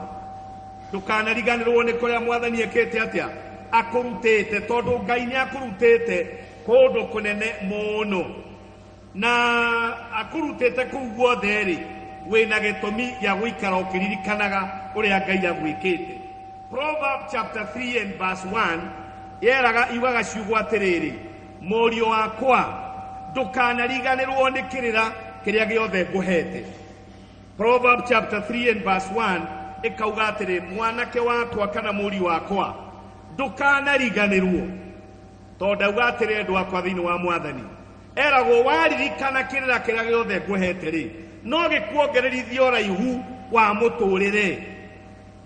Ndũkanariganĩrwo nĩ kũrĩa Mwathani ekĩte atĩa, akũrutĩte, tondũ Ngai nĩ akũrutĩte kũndũ kũnene mũno, na akũrutĩte kũu guothe rĩ, wĩna gĩtũmi gĩa gũikara ũkĩririkanaga ũrĩa Ngai agwĩkĩte. Proverbs chapter 3 and verse 1 yeraga, yugaga ciugo atĩrĩrĩ, mũriũ wakwa, ndũkanariganĩrwo nĩ kĩrĩra kĩrĩa gĩothe ngũhete. Proverbs chapter 3 and verse 1 ĩkauga atĩrĩ, mwanake wakwa kana mũriũ wakwa, ndũkanariganĩrwo. Tondũ ndauga atĩrĩ, andũ akwa thĩinĩ wa Mwathani, eragwo waririkana kĩrĩra kĩrĩa gĩothe ngũhete rĩ, no gĩkuongererithie ũraihu wa mũtũrĩre.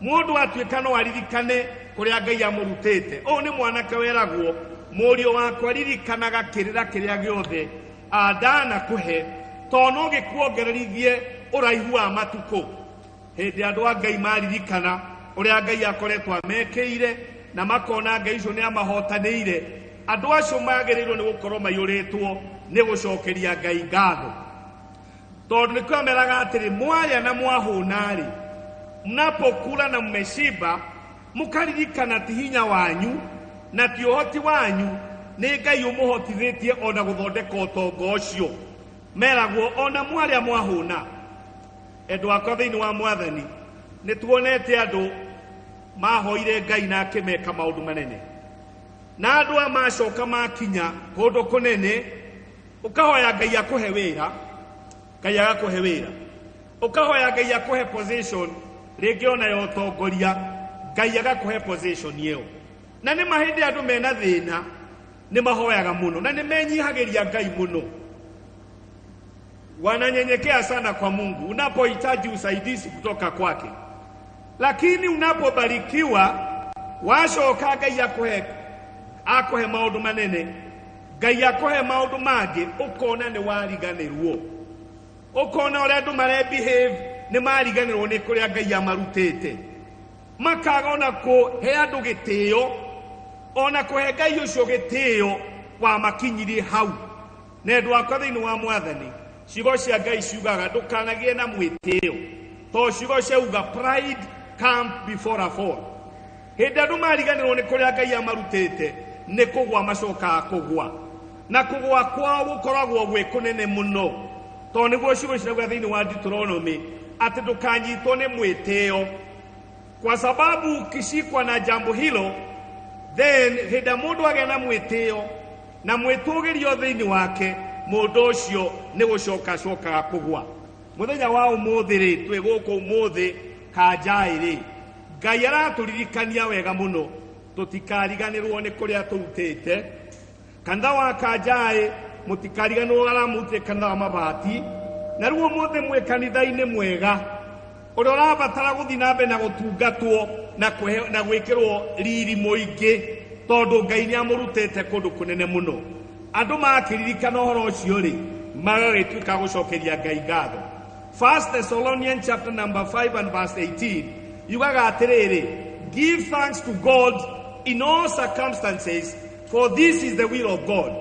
Mũndũ atuĩka no aririkane kũrĩa Ngai amũrutĩte. Ũyũ nĩ mwanake weragwo, mũriũ wakwa, ririkanaga kĩrĩra kĩrĩa gĩothe ndanakũhe, tondũ no gĩkuongererithie ũraihu wa matukũ. Hĩndĩ andũ a Ngai maririkana ũrĩa Ngai akoretwo amekĩire na makona Ngai ũcio nĩ amahotanĩire, andũ acio magĩrĩirwo nĩ gũkorwo maiyũrĩtwo nĩ gũcokeria Ngai ngatho. Tondũ nĩkĩo ameraga atĩrĩ, mwarĩa na mwahũna rĩ, mnapokula na mmeshiba, mũkaririkana ti hinya wanyu na ti ũhoti wanyu, nĩ Ngai ũmũhotithĩtie ona gũthondeka ũtonga ũcio. Meragwo ona mwarĩa mwahũna. Endwa akwa thĩinĩ wa Mwathani, nĩ tuonete andũ mahoire Ngai na akĩmeka maũndũ manene, na andũ aya macoka makinya kũndũ kũnene, ũkahoya Ngai akũhe wĩra, Ngai agakũhe wĩra, ũkahoya Ngai akũhe position rĩngĩ ona ya ũtongoria, Ngai agakũhe position ĩyo. Na nĩ mahĩndĩ andũ mena thĩna nĩ mahoyaga mũno na nĩ menyihagĩria Ngai mũno, wananyenyekea sana kwa Mungu unapohitaji usaidizi kutoka kwake. Lakini unapobarikiwa, wacoka Ngai akũhe maũndũ manene, Ngai akũhe maũndũ mangĩ, ũkona nĩ wariganĩrwo, ũkona ũrĩa andũ mare behave nĩ mariganĩrwo nĩ kũrĩa Ngai amarutĩte, makaga ona kũhe andũ gĩtĩo, ona kũhe Ngai ũcio gĩtĩo wamakinyirie hau. Na endwa akwa thĩinĩ wa Mwathani, ciugo cia Ngai ciugaga ndũkanagĩe na mwĩtĩo, tondũ ciugo ciauga pride come before a fall. Hĩndĩ andũ mariganĩrwo nĩ kũrĩa Ngai amarutĩte, nĩ kũgwa macokaga kũgwa, na kũgwa kwao gũkoragwo gwĩ kũnene mũno, tondũ nĩguo ciugo cirauga thĩinĩ wa Deuteronomy atĩ ndũkanyitwo nĩ mwĩtĩo, kwa sababu ukishikwa na jambo hilo, then hĩndĩ mũndũ agĩa na mwĩtĩo na mwĩtũgĩrio thĩinĩ wake, mũndũ ũcio nĩ gũcoka acokaga kũgwa. Mũthenya wa ũmũthĩ rĩ, twĩ gũkũ ũmũthĩ Kanjaĩ rĩ, Ngai aratũririkania wega mũno tũtikariganĩrwo nĩ kũrĩa tũrutĩte. Kanitha wa Kanjaĩ mũtikariganĩrwo aramũrutire kanitha wa mabati, na rĩu ũmũthĩ mwĩ kanitha-inĩ mwega ũrĩa ũrabatara gũthiĩ na mbere na gũtungatwo na gwĩkĩrwo riri mũingĩ, tondũ Ngai nĩ amũrutĩte kũndũ kũnene mũno. Andũ makĩririkana ũhoro ũcio rĩ, magagĩtuĩka gũcokeria Ngai ngatho. 1 Thessalonians chapter number 5 and verse 18 yugaga atĩrĩrĩ, give thanks to God in all circumstances, for this is the will of God.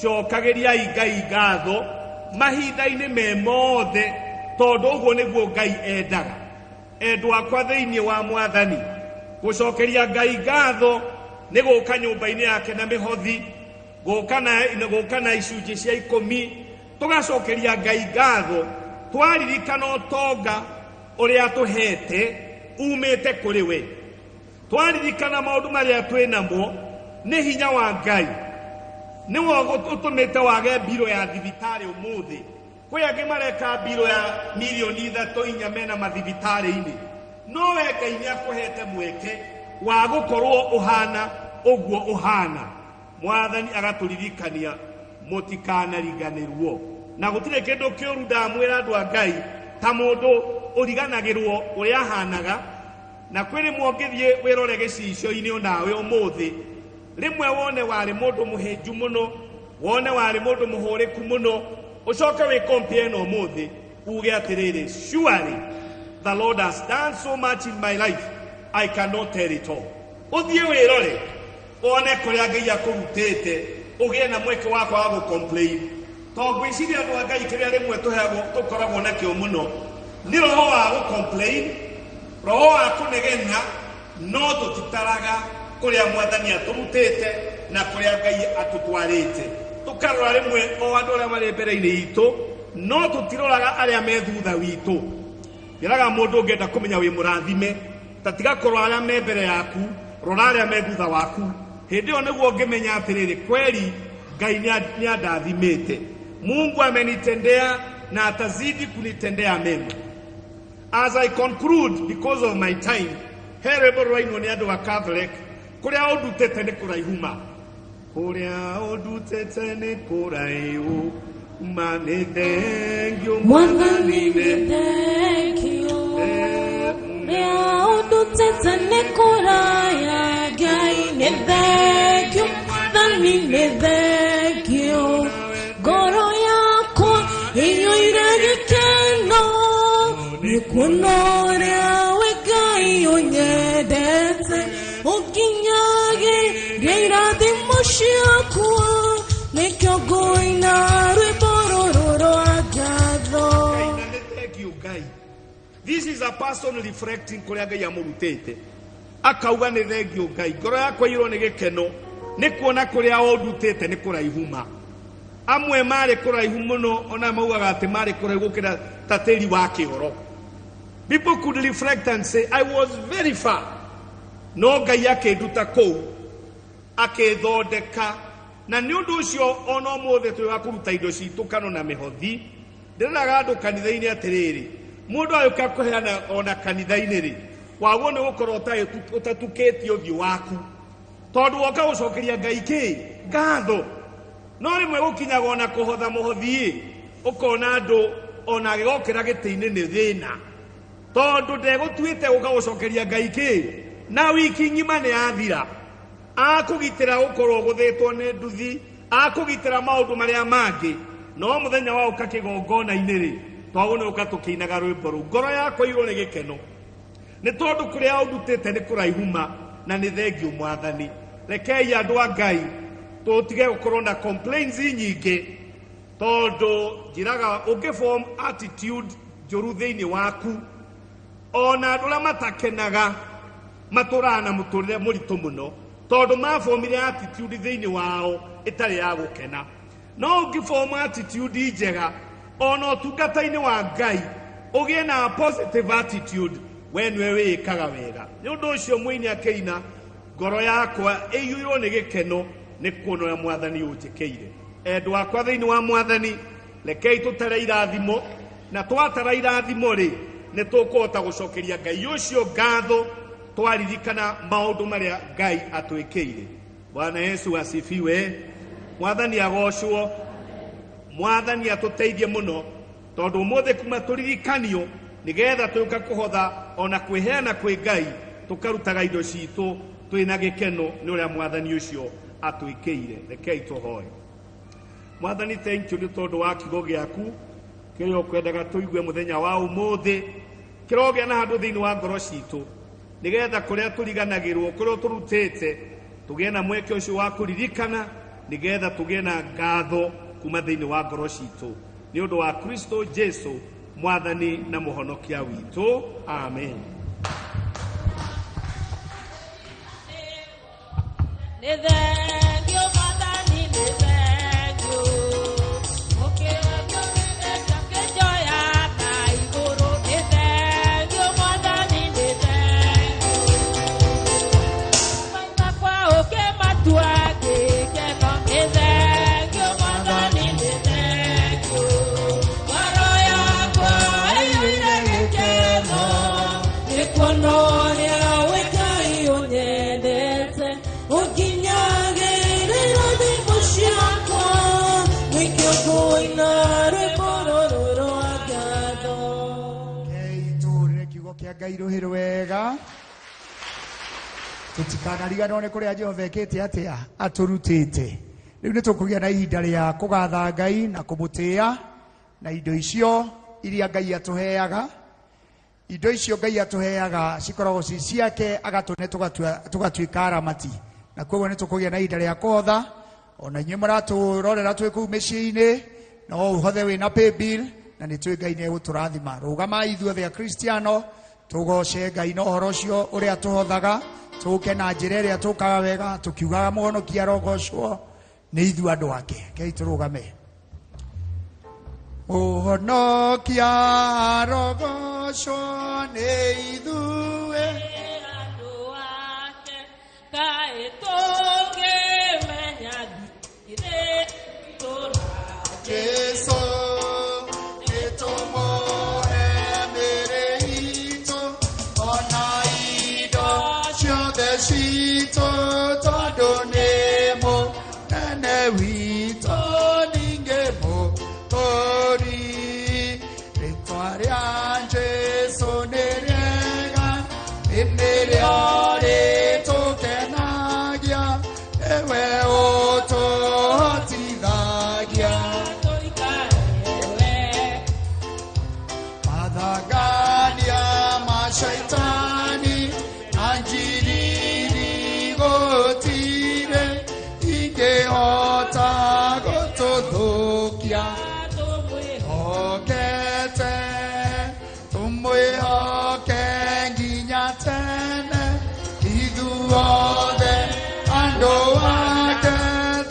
Cokagĩriai Ngai ngatho mahinda-inĩ me mothe, tondũ ũguo nĩguo Ngai endaga. Endwa akwa thĩinĩ wa Mwathani, gũcokeria Ngai ngatho nĩ gũka nyũmba-inĩ yake na mĩhothi, gũka na icunjĩ cia 10, tũgacokeria Ngai ngatho twaririkana ũtonga ũrĩa atũhete umĩte kũrĩ we, twaririkana maũndũ marĩa twĩ namo nĩ hinya wa Ngai nĩwe ũtũmĩte wage mbiro ya thibitarĩ ũmũthĩ. Kwĩ angĩ mareka mbiro ya mirioni 3 4 mena mathibitarĩ-inĩ, no we Ngai nĩ akũhete mweke wa gũkorwo ũhana ũguo ũhana. Mwathani agatũririkania mũtikanariganĩrwo, na gũtirĩ kĩndũ kĩũru ndamwĩra andũ a Ngai ta mũndũ ũriganagĩrwo ũrĩa ahanaga. Na kwĩ rĩmwe ũngĩthiĩ wĩrore gĩcicio-inĩ onawe ũmũthĩ, rĩmwe wone warĩ mũndũ mũhĩnju mũno, wone warĩ mũndũ mũhũrĩku mũno, ũcoke wĩ compare na ũmũthĩ uge atĩrĩrĩ, surely the Lord has done so much in my life, I cannot tell it all. Ũthiĩ wĩrore wone kũrĩa Ngai akũrutĩte, ũgĩe na mweke wa kwaga gũ-complain. Tondũ ngwĩciria andũ a Ngai kĩrĩa rĩmwe tũheagwo tũkoragwo nakĩo mũno nĩ roho wa gũ-complain, roho wa kũnegena, no tũtitaraga kũrĩa Mwathani atũrutĩte na kũrĩa Ngai atũtwarĩte. Tũkarora rĩmwe o andũ arĩa marĩ mbere-inĩ itũ, no tũtiroraga arĩa me thutha witũ. Njĩraga mũndũ ũngĩenda kũmenya wĩ mũrathime, ta tiga kũrora arĩa me mbere yaku, rora arĩa me thutha waku. Hĩndĩ ĩyo nĩguo ũngĩmenya atĩrĩrĩ, kweli Ngai nĩ andathimĩte, Mungu amenitendea na atazidi kunitendea mema. As I conclude, because of my time, he rwĩmbo rũrainwo nĩ andũ a Catholic, kũrĩa ũndutĩte nĩ kũraihu ma, kũrĩa ũndutĩte nĩ kũraihu ma, nĩ thengio Mwathani Mwathani nĩ nĩ thengio ũrĩa ũndutĩte nĩ kũraya, Ngai nĩ thengio, Mwathani nĩ thengio, ngoro yakwa ĩiyũire gĩkeno nĩ kuona ũrĩa we Ngai ũnyendete, ũnginyagĩria irathimo ciakwa, nĩkĩo ngũina rwĩmbo rũrũ rwa ngatho. Ngai na nĩ thengio Ngai. This is a person reflecting kũrĩa Ngai amũrutĩte, akauga nĩ thengio Ngai, ngoro yakwa ĩiyũrwo nĩ gĩkeno nĩ kuona kũrĩa ũndutĩte nĩ kũraihu ma. Amwe marĩ kũraihu mũno, ona maugaga atĩ marĩ kũraihu gũkĩra ta tĩri wa kĩoro. People could reflect and say, I was very far, no Ngai akĩnduta kũu akĩthondeka. Na nĩ ũndũ ũcio ona ũmũthĩ twĩ wa kũruta indo citũ kana na mĩhothi, ndĩreraga andũ kanitha-inĩ atĩrĩrĩ, mũndũ agĩũka kũheana ona kanitha-inĩ rĩ, waguo nĩ gũkorwo ũtatukĩtie ũthiũ waku, tondũ woka gũcokeria Ngai kĩ ngatho. No rĩmwe gũkinyaga ona kũhotha mũhothi-ĩ, ũkona andũ ona agĩgokĩra gĩtĩ-inĩ nĩ thĩna, tondũ ndegũtuĩte gũka gũcokeria Ngai kĩ, na wiki ng'ima nĩ yathira. Akũgitĩra gũkorwo gũthĩtwo nĩ nduthi, akũgitĩra maũndũ marĩa mangĩ, no mũthenya wa ũka kĩgongona-inĩ rĩ, twagwo nĩ ũka tũkĩinaga rwĩmbo rũu, ngoro yakwa ĩiyũrwo nĩ gĩkeno nĩ tondũ kũrĩa ũndutĩte nĩ kũraihu ma, na nĩ thengio Mwathani. Rekei andũ a Ngai tũtige gũkorwo na complaints nyingĩ, tondũ njĩraga ũngĩ form attitude njũru thĩinĩ waku, ona andũ arĩa matakenaga matũraga na mũtũrĩre mũritũ mũno, tondũ mabomire attitude thĩinĩ wao ĩtarĩ ya gũkena. No ũngĩform attitude njega ona ũtungata-inĩ wa Ngai, ũgĩe na positive attitude, we nĩwe wĩĩkaga wega. Nĩ ũndũ ũcio mũini akĩina, ngoro yakwa ĩiyũirwo nĩ gĩkeno nĩ kuona ũrĩa Mwathani ũnjĩkĩire. Endwa akwa thĩinĩ wa Mwathani, rekei tũtare irathimo, na twatara irathimo rĩ, nĩ tũkũhota gũcokeria Ngai ũcio ngatho twaririkana maũndũ marĩa Ngai atwĩkĩire. Bwana Yesu asifiwe. Mwathani agocwo. Mwathani atũteithie mũno, tondũ ũmũthĩ kuma tũririkanio nĩgetha tũka kũhotha ona kwĩheana kwĩ Ngai, tũkarutaga indo citũ twĩna gĩkeno nĩ ũrĩa Mwathani ũcio atwĩkĩire. Rekei tũhoe. Mwathani, thank you nĩ tondũ wa kiugo gĩaku kĩrĩa ũkwendaga tũigue mũthenya wa ũmũthĩ, kĩrogĩa na handũ thĩinĩ wa ngoro citũ, nĩgetha kũrĩa tũriganagĩrwo, kũrĩa tũrutĩte, tũgĩe na mweke ũcio wa kũririkana, nĩgetha tũgĩe na ngatho kuma thĩinĩ wa ngoro citũ, nĩ ũndũ wa Kristo Jesu Mwathani na Mũhonokia witũ. Amen. Nĩ thengio Mwathani, nĩ thengio. Ũkĩra ngĩnjoya na igũrũ. Nĩ thengio Mwathani, nĩ thengio. Mai makwa ũkĩmatua gĩkeno. Nĩ thengio Mwathani, nĩ thengio. Ngoro yakwa ĩiyũire gĩkeno nĩ kuona ũrĩa wĩkai ũnyendete. Ũnginyagĩrĩra thimũ ciakwa nĩkĩo ngũina rwĩmbo rũrũ rwa ngatho. Rekei tũhũrĩre kiugo kĩa Ngai rũhĩ rwega, tũtikanariganĩrwo nĩ kũrĩa Jehova ekĩte atĩa atũrutĩte. Rĩu nĩ tũkũgĩa na ihinda rĩa kũgatha Ngai na kũmũtĩĩa na indo icio iria Ngai atũheaga. Indo icio Ngai atũheaga cikoragwo ci ciake, agatũne tũgatuĩka aramati, na koguo nĩ tũkũgĩa na ihinda rĩa kũhotha. Ona inyuĩ mũratũrorera twĩ kũu mĩciĩ-inĩ, no ũhothe wĩna paybill, na nĩ twĩ Ngai nĩ egũtũrathima. Rũgamai ithuothe Akristiano tũgoce Ngai na ũhoro ũcio ũrĩa tũhothaga, tũke na njĩra ĩrĩa tũkaga wega, tũkiugaga Mũhonokia arogocwo nĩ ithuĩ andũ ake. Rekei tũrũgame. Mũhonokia arogocwo nĩ ithuĩ andũ ake, kaĩ tũngĩmenya thirĩ tũna Jesu, nĩtũmũhe mĩĩrĩ itũ ona indo ciothe citũ, tondũ nĩ mũnene witũ ningĩ mũtũũri. Rĩtwa rĩa Jesu nĩ rĩega, nĩrĩo rĩtũkenagia, nĩwe ũtũhotithagia. Tũikare Mathangania ma shaitani na njiriri gũtirĩ ingĩhota gũtũthũkia. Hokete tũmwĩhoke nginya tene, ithuothe andũ ake,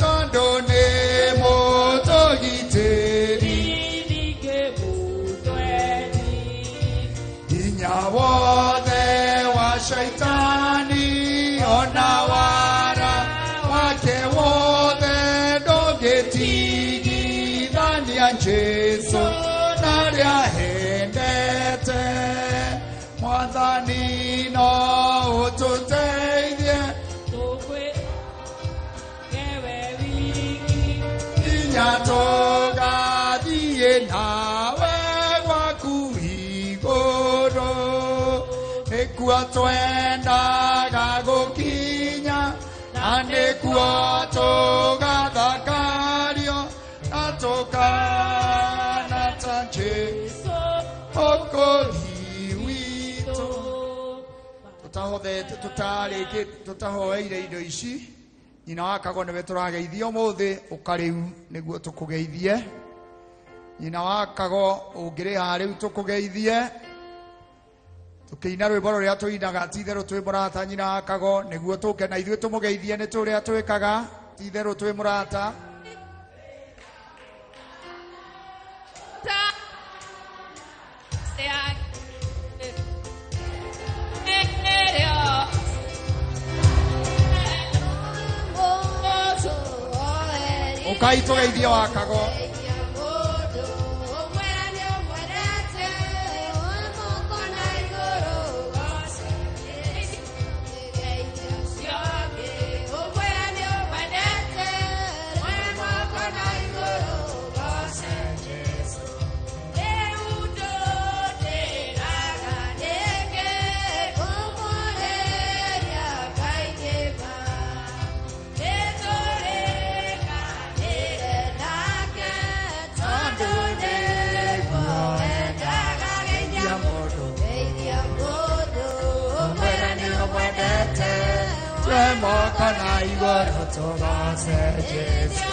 tondũ nĩ mũtũgitĩri. Hinya wothe wa shaitani ona wara wake wothe ndũngĩtigithania Jesu na arĩa endete. Mwathani no ũtũteithie nginya tũgathiĩ nawe gwaku igũrũ, nĩkuo twendaga gũkinya, na nĩkuo tũgathakario na tũkana ta Jesu Mũkũri witũ. Tũtahothete, tũtarĩkĩte, tũtahoeire indo ici, nyina wa Kago nĩwe tũrageithia ũmũthĩ, ũka rĩu nĩguo tũkũgeithie. Nyina wa Kago ũngĩrĩha rĩu tũkũgeithie, tũkĩina rwĩmbo rũrĩa tũinaga, ti itherũ twĩ mũrata nyina wa Kago, nĩguo tũke na ithuĩ tũmũgeithie nĩ tũrĩa twĩkaga, ti itherũ twĩ mũrata. Ũkai tũgeithie wa Kago. Moko na igũrũ tũgoce Jesu.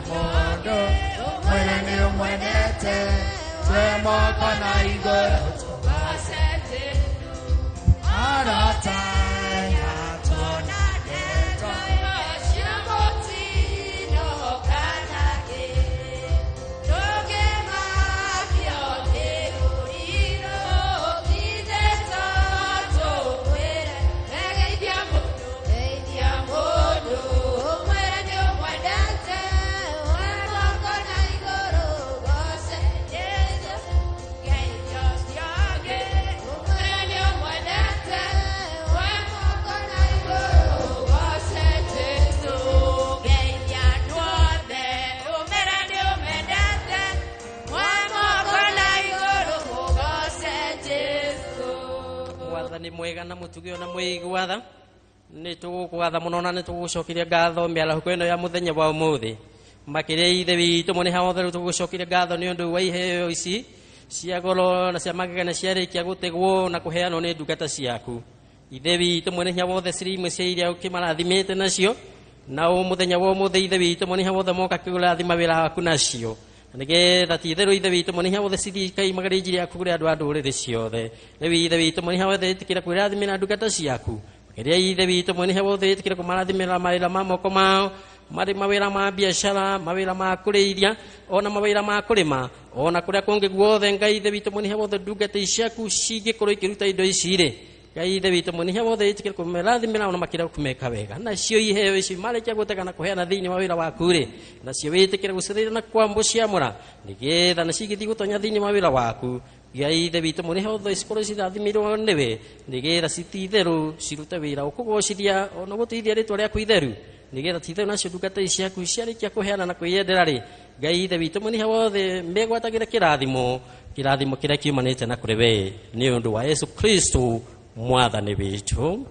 Mũndũ mwene nĩ ũmwendete, Moko na igũrũ arata Mwathani mwega na mũtugi ona mũiguatha nĩ tũgũkwatha mũno na nĩ tũgũcokeria ngatho mĩarahũko ĩno ya mũthenya wa ũmũthĩ makĩria ithe witũ mũnene wothe rĩu tũgũcokeria ngatho nĩ ũndũ wa iheo ici cia goro na cia magegania ciarĩkia gũtegwo na kũheanwo nĩ ndungata ciaku ithe witũ mwene wothe cirĩ imwe cia iria ũkĩmarathimĩte nacio na mũthenya wa ũmũthĩ ithe witũ mwene wothe moka kũrathima wĩra waku nacio nigetha ti itherũ ithe witũ mwene wothe cithiĩ ikaimagaria injiri yaku kũrĩ andũ a ndũrĩrĩ ciothe rĩu ithe witũ mwene wothe ĩtĩkĩra kwĩrathimĩra ndungata ciaku makĩria ithe witũ mwene wothe ĩtĩkĩra kũmarathimĩra mawĩra ma moko mao marĩ mawĩra ma biacara mawĩra ma kũrĩithia ona mawĩra ma kũrĩma ona kũrĩa kũngĩ guothe Ngai ithe witũ mwene wothe ndungata ciaku cingĩkorwo ikĩruta indo ici rĩ Ngai ithe witũ mwene wothe ĩtĩkĩra kũmerathimĩra ona makĩria kũmeka wega nacio iheo ici marĩkia gũtega na kũheana thĩinĩ wa wĩra waku rĩ nacio wĩtĩkĩre gũcithĩra na kwamũciamũra nĩgetha nacio igĩthiĩ gũtonya thĩinĩ wa wĩra waku Ngai ithe witũ mwene wothe cikorwo cirathimĩrwo nĩwe nĩgetha cititherũ cirute wĩra ũkũgocithia ona gũtĩithia rĩtwa rĩaku itheru nĩgetha titherũ nacio ndungata ici ciaku ciarĩkia kũheana na kwĩyendera rĩ Ngai ithe witũ mwene wothe megwatagĩre kĩrathimo kĩrathimo kĩrĩa kiumanĩte na kũrĩ we nĩ ũndũ wa Yesu Kristo mwathani witũ.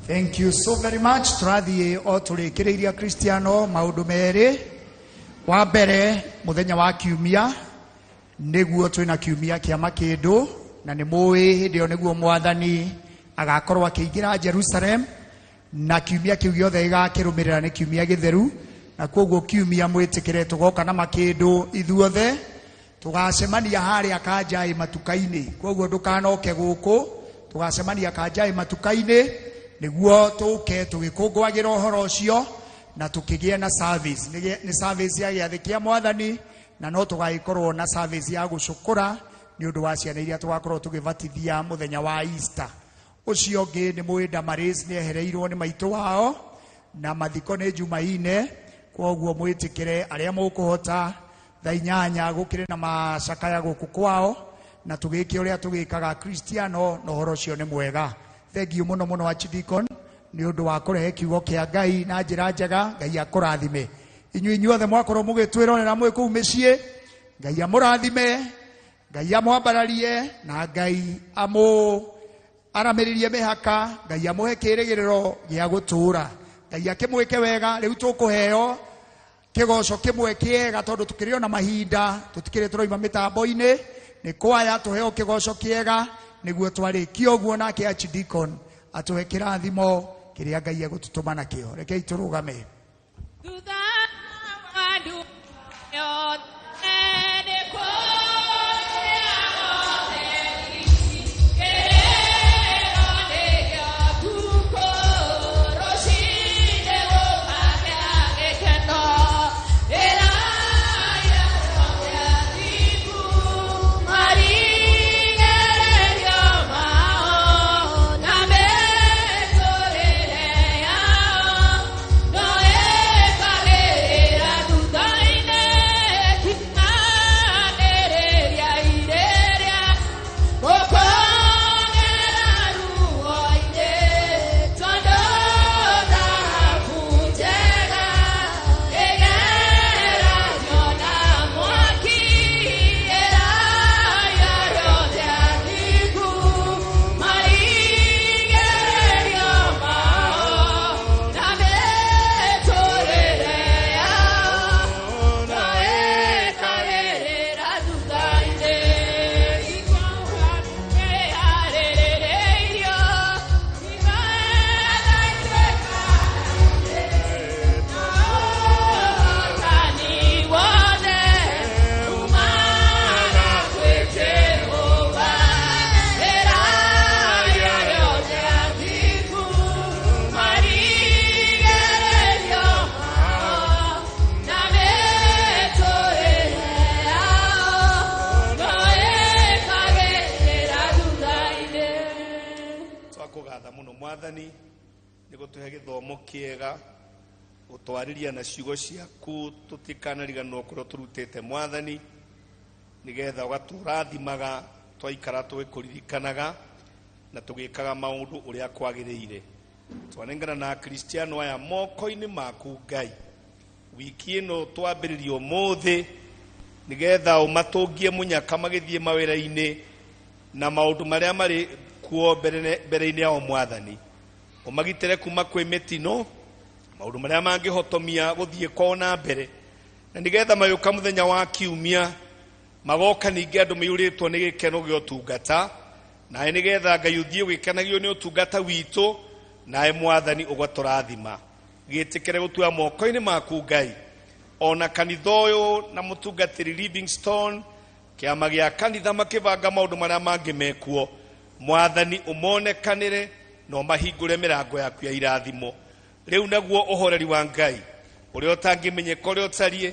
Thank you so very much. Tũrathiĩ o tũrĩkĩrĩirie Kristiano maũndũ merĩ. Wa mbere mũthenya wa kiumia nĩguo twĩna kiumia kĩa makĩndũ na nĩ mũĩ hĩndĩ ĩyo nĩguo mwathani agakorwo akĩingĩra Jerusalem na kiumia kĩu gĩothe gĩgakĩrũmĩrĩra nĩ kiumia gĩtheru na kwoguo kiumia mwĩtĩkĩre tũgoka na makĩndũ ithuothe tũgacemania harĩa Kanjaĩ matuka-inĩ kwoguo ndũkanoke gũkũ tũgacemania Kanjaĩ matuka-inĩ nĩguo tũke tũgĩkũngũagĩra ũhoro ũcio na tũkĩgĩe na service nĩ service ya gĩathĩ kĩa mwathani na no tũgagĩkorwo na service ya gũcũkũra nĩ ũndũ wa ciana iria tũgakorwo tũgĩbatithia mũthenya wa Easter. Ũcio ũngĩ nĩ mũĩ Damaris nĩ ehereirwo nĩ maitũ wao na mathiko nĩ Jumaine kwoguo mwĩtĩkĩre arĩa mũkũhota thaa 8 gũkĩrĩ na macakaya gũkũ kwao na tũgĩke ũrĩa tũgĩkaga Kristiano na ũhoro ũcio nĩ mwega. Thank you mũno mũno Archdeacon nĩ ũndũ wa kũrehe kiugo kĩa Ngai na njĩra njega. Ngai akũrathime inyuĩ inyuothe mwakorwo mũgĩtwĩrorera mwĩ kũu mĩciĩ. Ngai amũrathime, Ngai amwambararie na Ngai amũ aramĩrĩrie mĩhaka, Ngai amũhe kĩĩrĩgĩrĩro gĩa gũtũũra, Ngai akĩmwĩke wega. Rĩu tũkũheo kĩgoco kĩmwe kĩega tondũ tũkĩrĩ ona mahinda tũtikĩrĩ tũroima mĩtambo-inĩ nĩ kwaya tũheo kĩgoco kĩega nĩguo twarĩkia ũguo nake Archdeacon atũhe kĩrathimo kĩrĩa Ngai egũtũtũma nakĩo. Rekei tũrũgame. Thutha wa andũ othe nĩ kũrĩa ũtheri, kĩrĩro nĩkĩo tukũ, rũciinĩ gũkagĩa gĩkeno. Ĩrai andũ athingu marigĩrĩrio mao, na mĩtũrĩre yao no ĩkagĩrĩra thutha-inĩ. Twakũgatha mũno Mwathani nĩ gũtũhe gĩthomo kĩega, gũtwarĩria na ciugo ciaku tũtikanariganĩrwo kũrĩa tũrutĩte Mwathani, nĩgetha ũgatũrathimaga twaikara tũgĩkũririkanaga na tũgĩkaga maũndũ ũrĩa kwagĩrĩire. Twanengana na Akristiano aya moko-inĩ maku Ngai. Wiki ĩno twambĩrĩria ũmũthĩ nĩgetha ũmatũngie mũnyaka magĩthiĩ mawĩra-inĩ na maũndũ marĩa marĩ kuo mbere-inĩ yao Mwathani. Ũmagitĩre kuma kwĩ mĩtino, maũndũ marĩa mangĩhotomia gũthiĩ kwao na mbere, na nĩgetha magĩũka mũthenya wa kiumia magoka ningĩ andũ maiyũrĩtwo nĩ gĩkeno gĩa ũtungata, nawe nĩgetha Ngai ũthiĩ ũgĩkenagio nĩ ũtungata witũ, nawe Mwathani ũgatũrathima. Gĩtĩkĩre gũtua moko-inĩ maku Ngai, ona kanitha ũyũ na mũtungatĩri Livingstone, kĩama gĩa kanitha makĩbanga maũndũ marĩa mangĩ mekuo, Mwathani ũmonekanĩre na ũmahingũre mĩrango yaku ya irathimo. Rĩu naguo ũhoreri wa Ngai ũrĩa ũtangĩmenyeka ũrĩa ũtariĩ,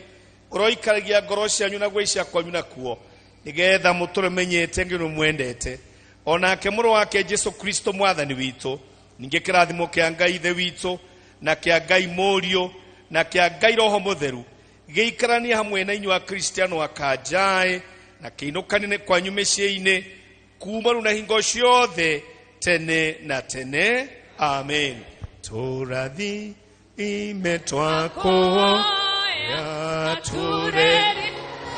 ũroikaragia ngoro cianyu na gwĩcia kwanyu nakuo, nĩgetha mũtũre menyete nĩ mwendete. Onake mũrũ wake Jesu Kristo Mwathani witũ, ningĩ kĩrathimo kĩa Ngai Ithe witũ na kĩa Ngai Mũriũ na kĩa Ngai Roho Mũtheru gĩikaranie hamwe na inyuĩ Akristiano akanjaĩ na kĩinũkanine kwanyu mĩciĩ-inĩ kuma rĩu na hingo ciothe tene na tene. Amen. Tũrathi ime twakuoya ture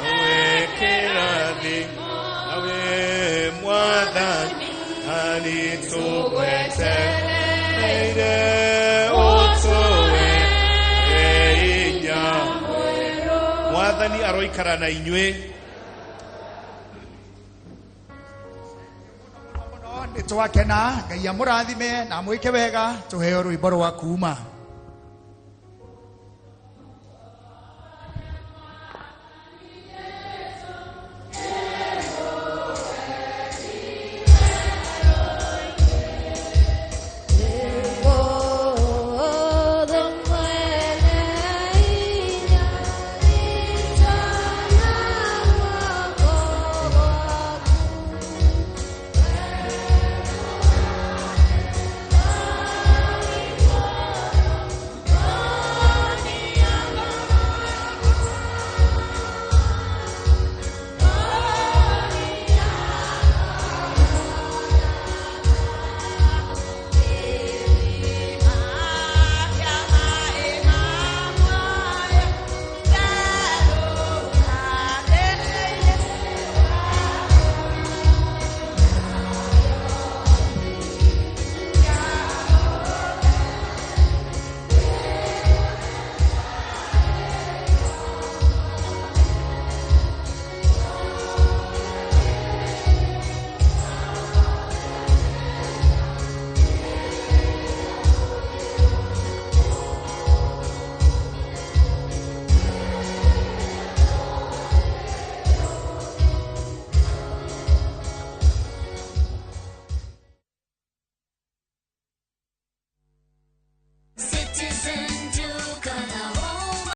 nawe kĩrathimo nawe Mwathani anitũgwetereire ũtũhe hinya. Mwathani aroikara na inyuĩ. Nĩ twakena, Ngai amũrathime na amwĩke wega, tũheo rwĩmbo rwa kuma.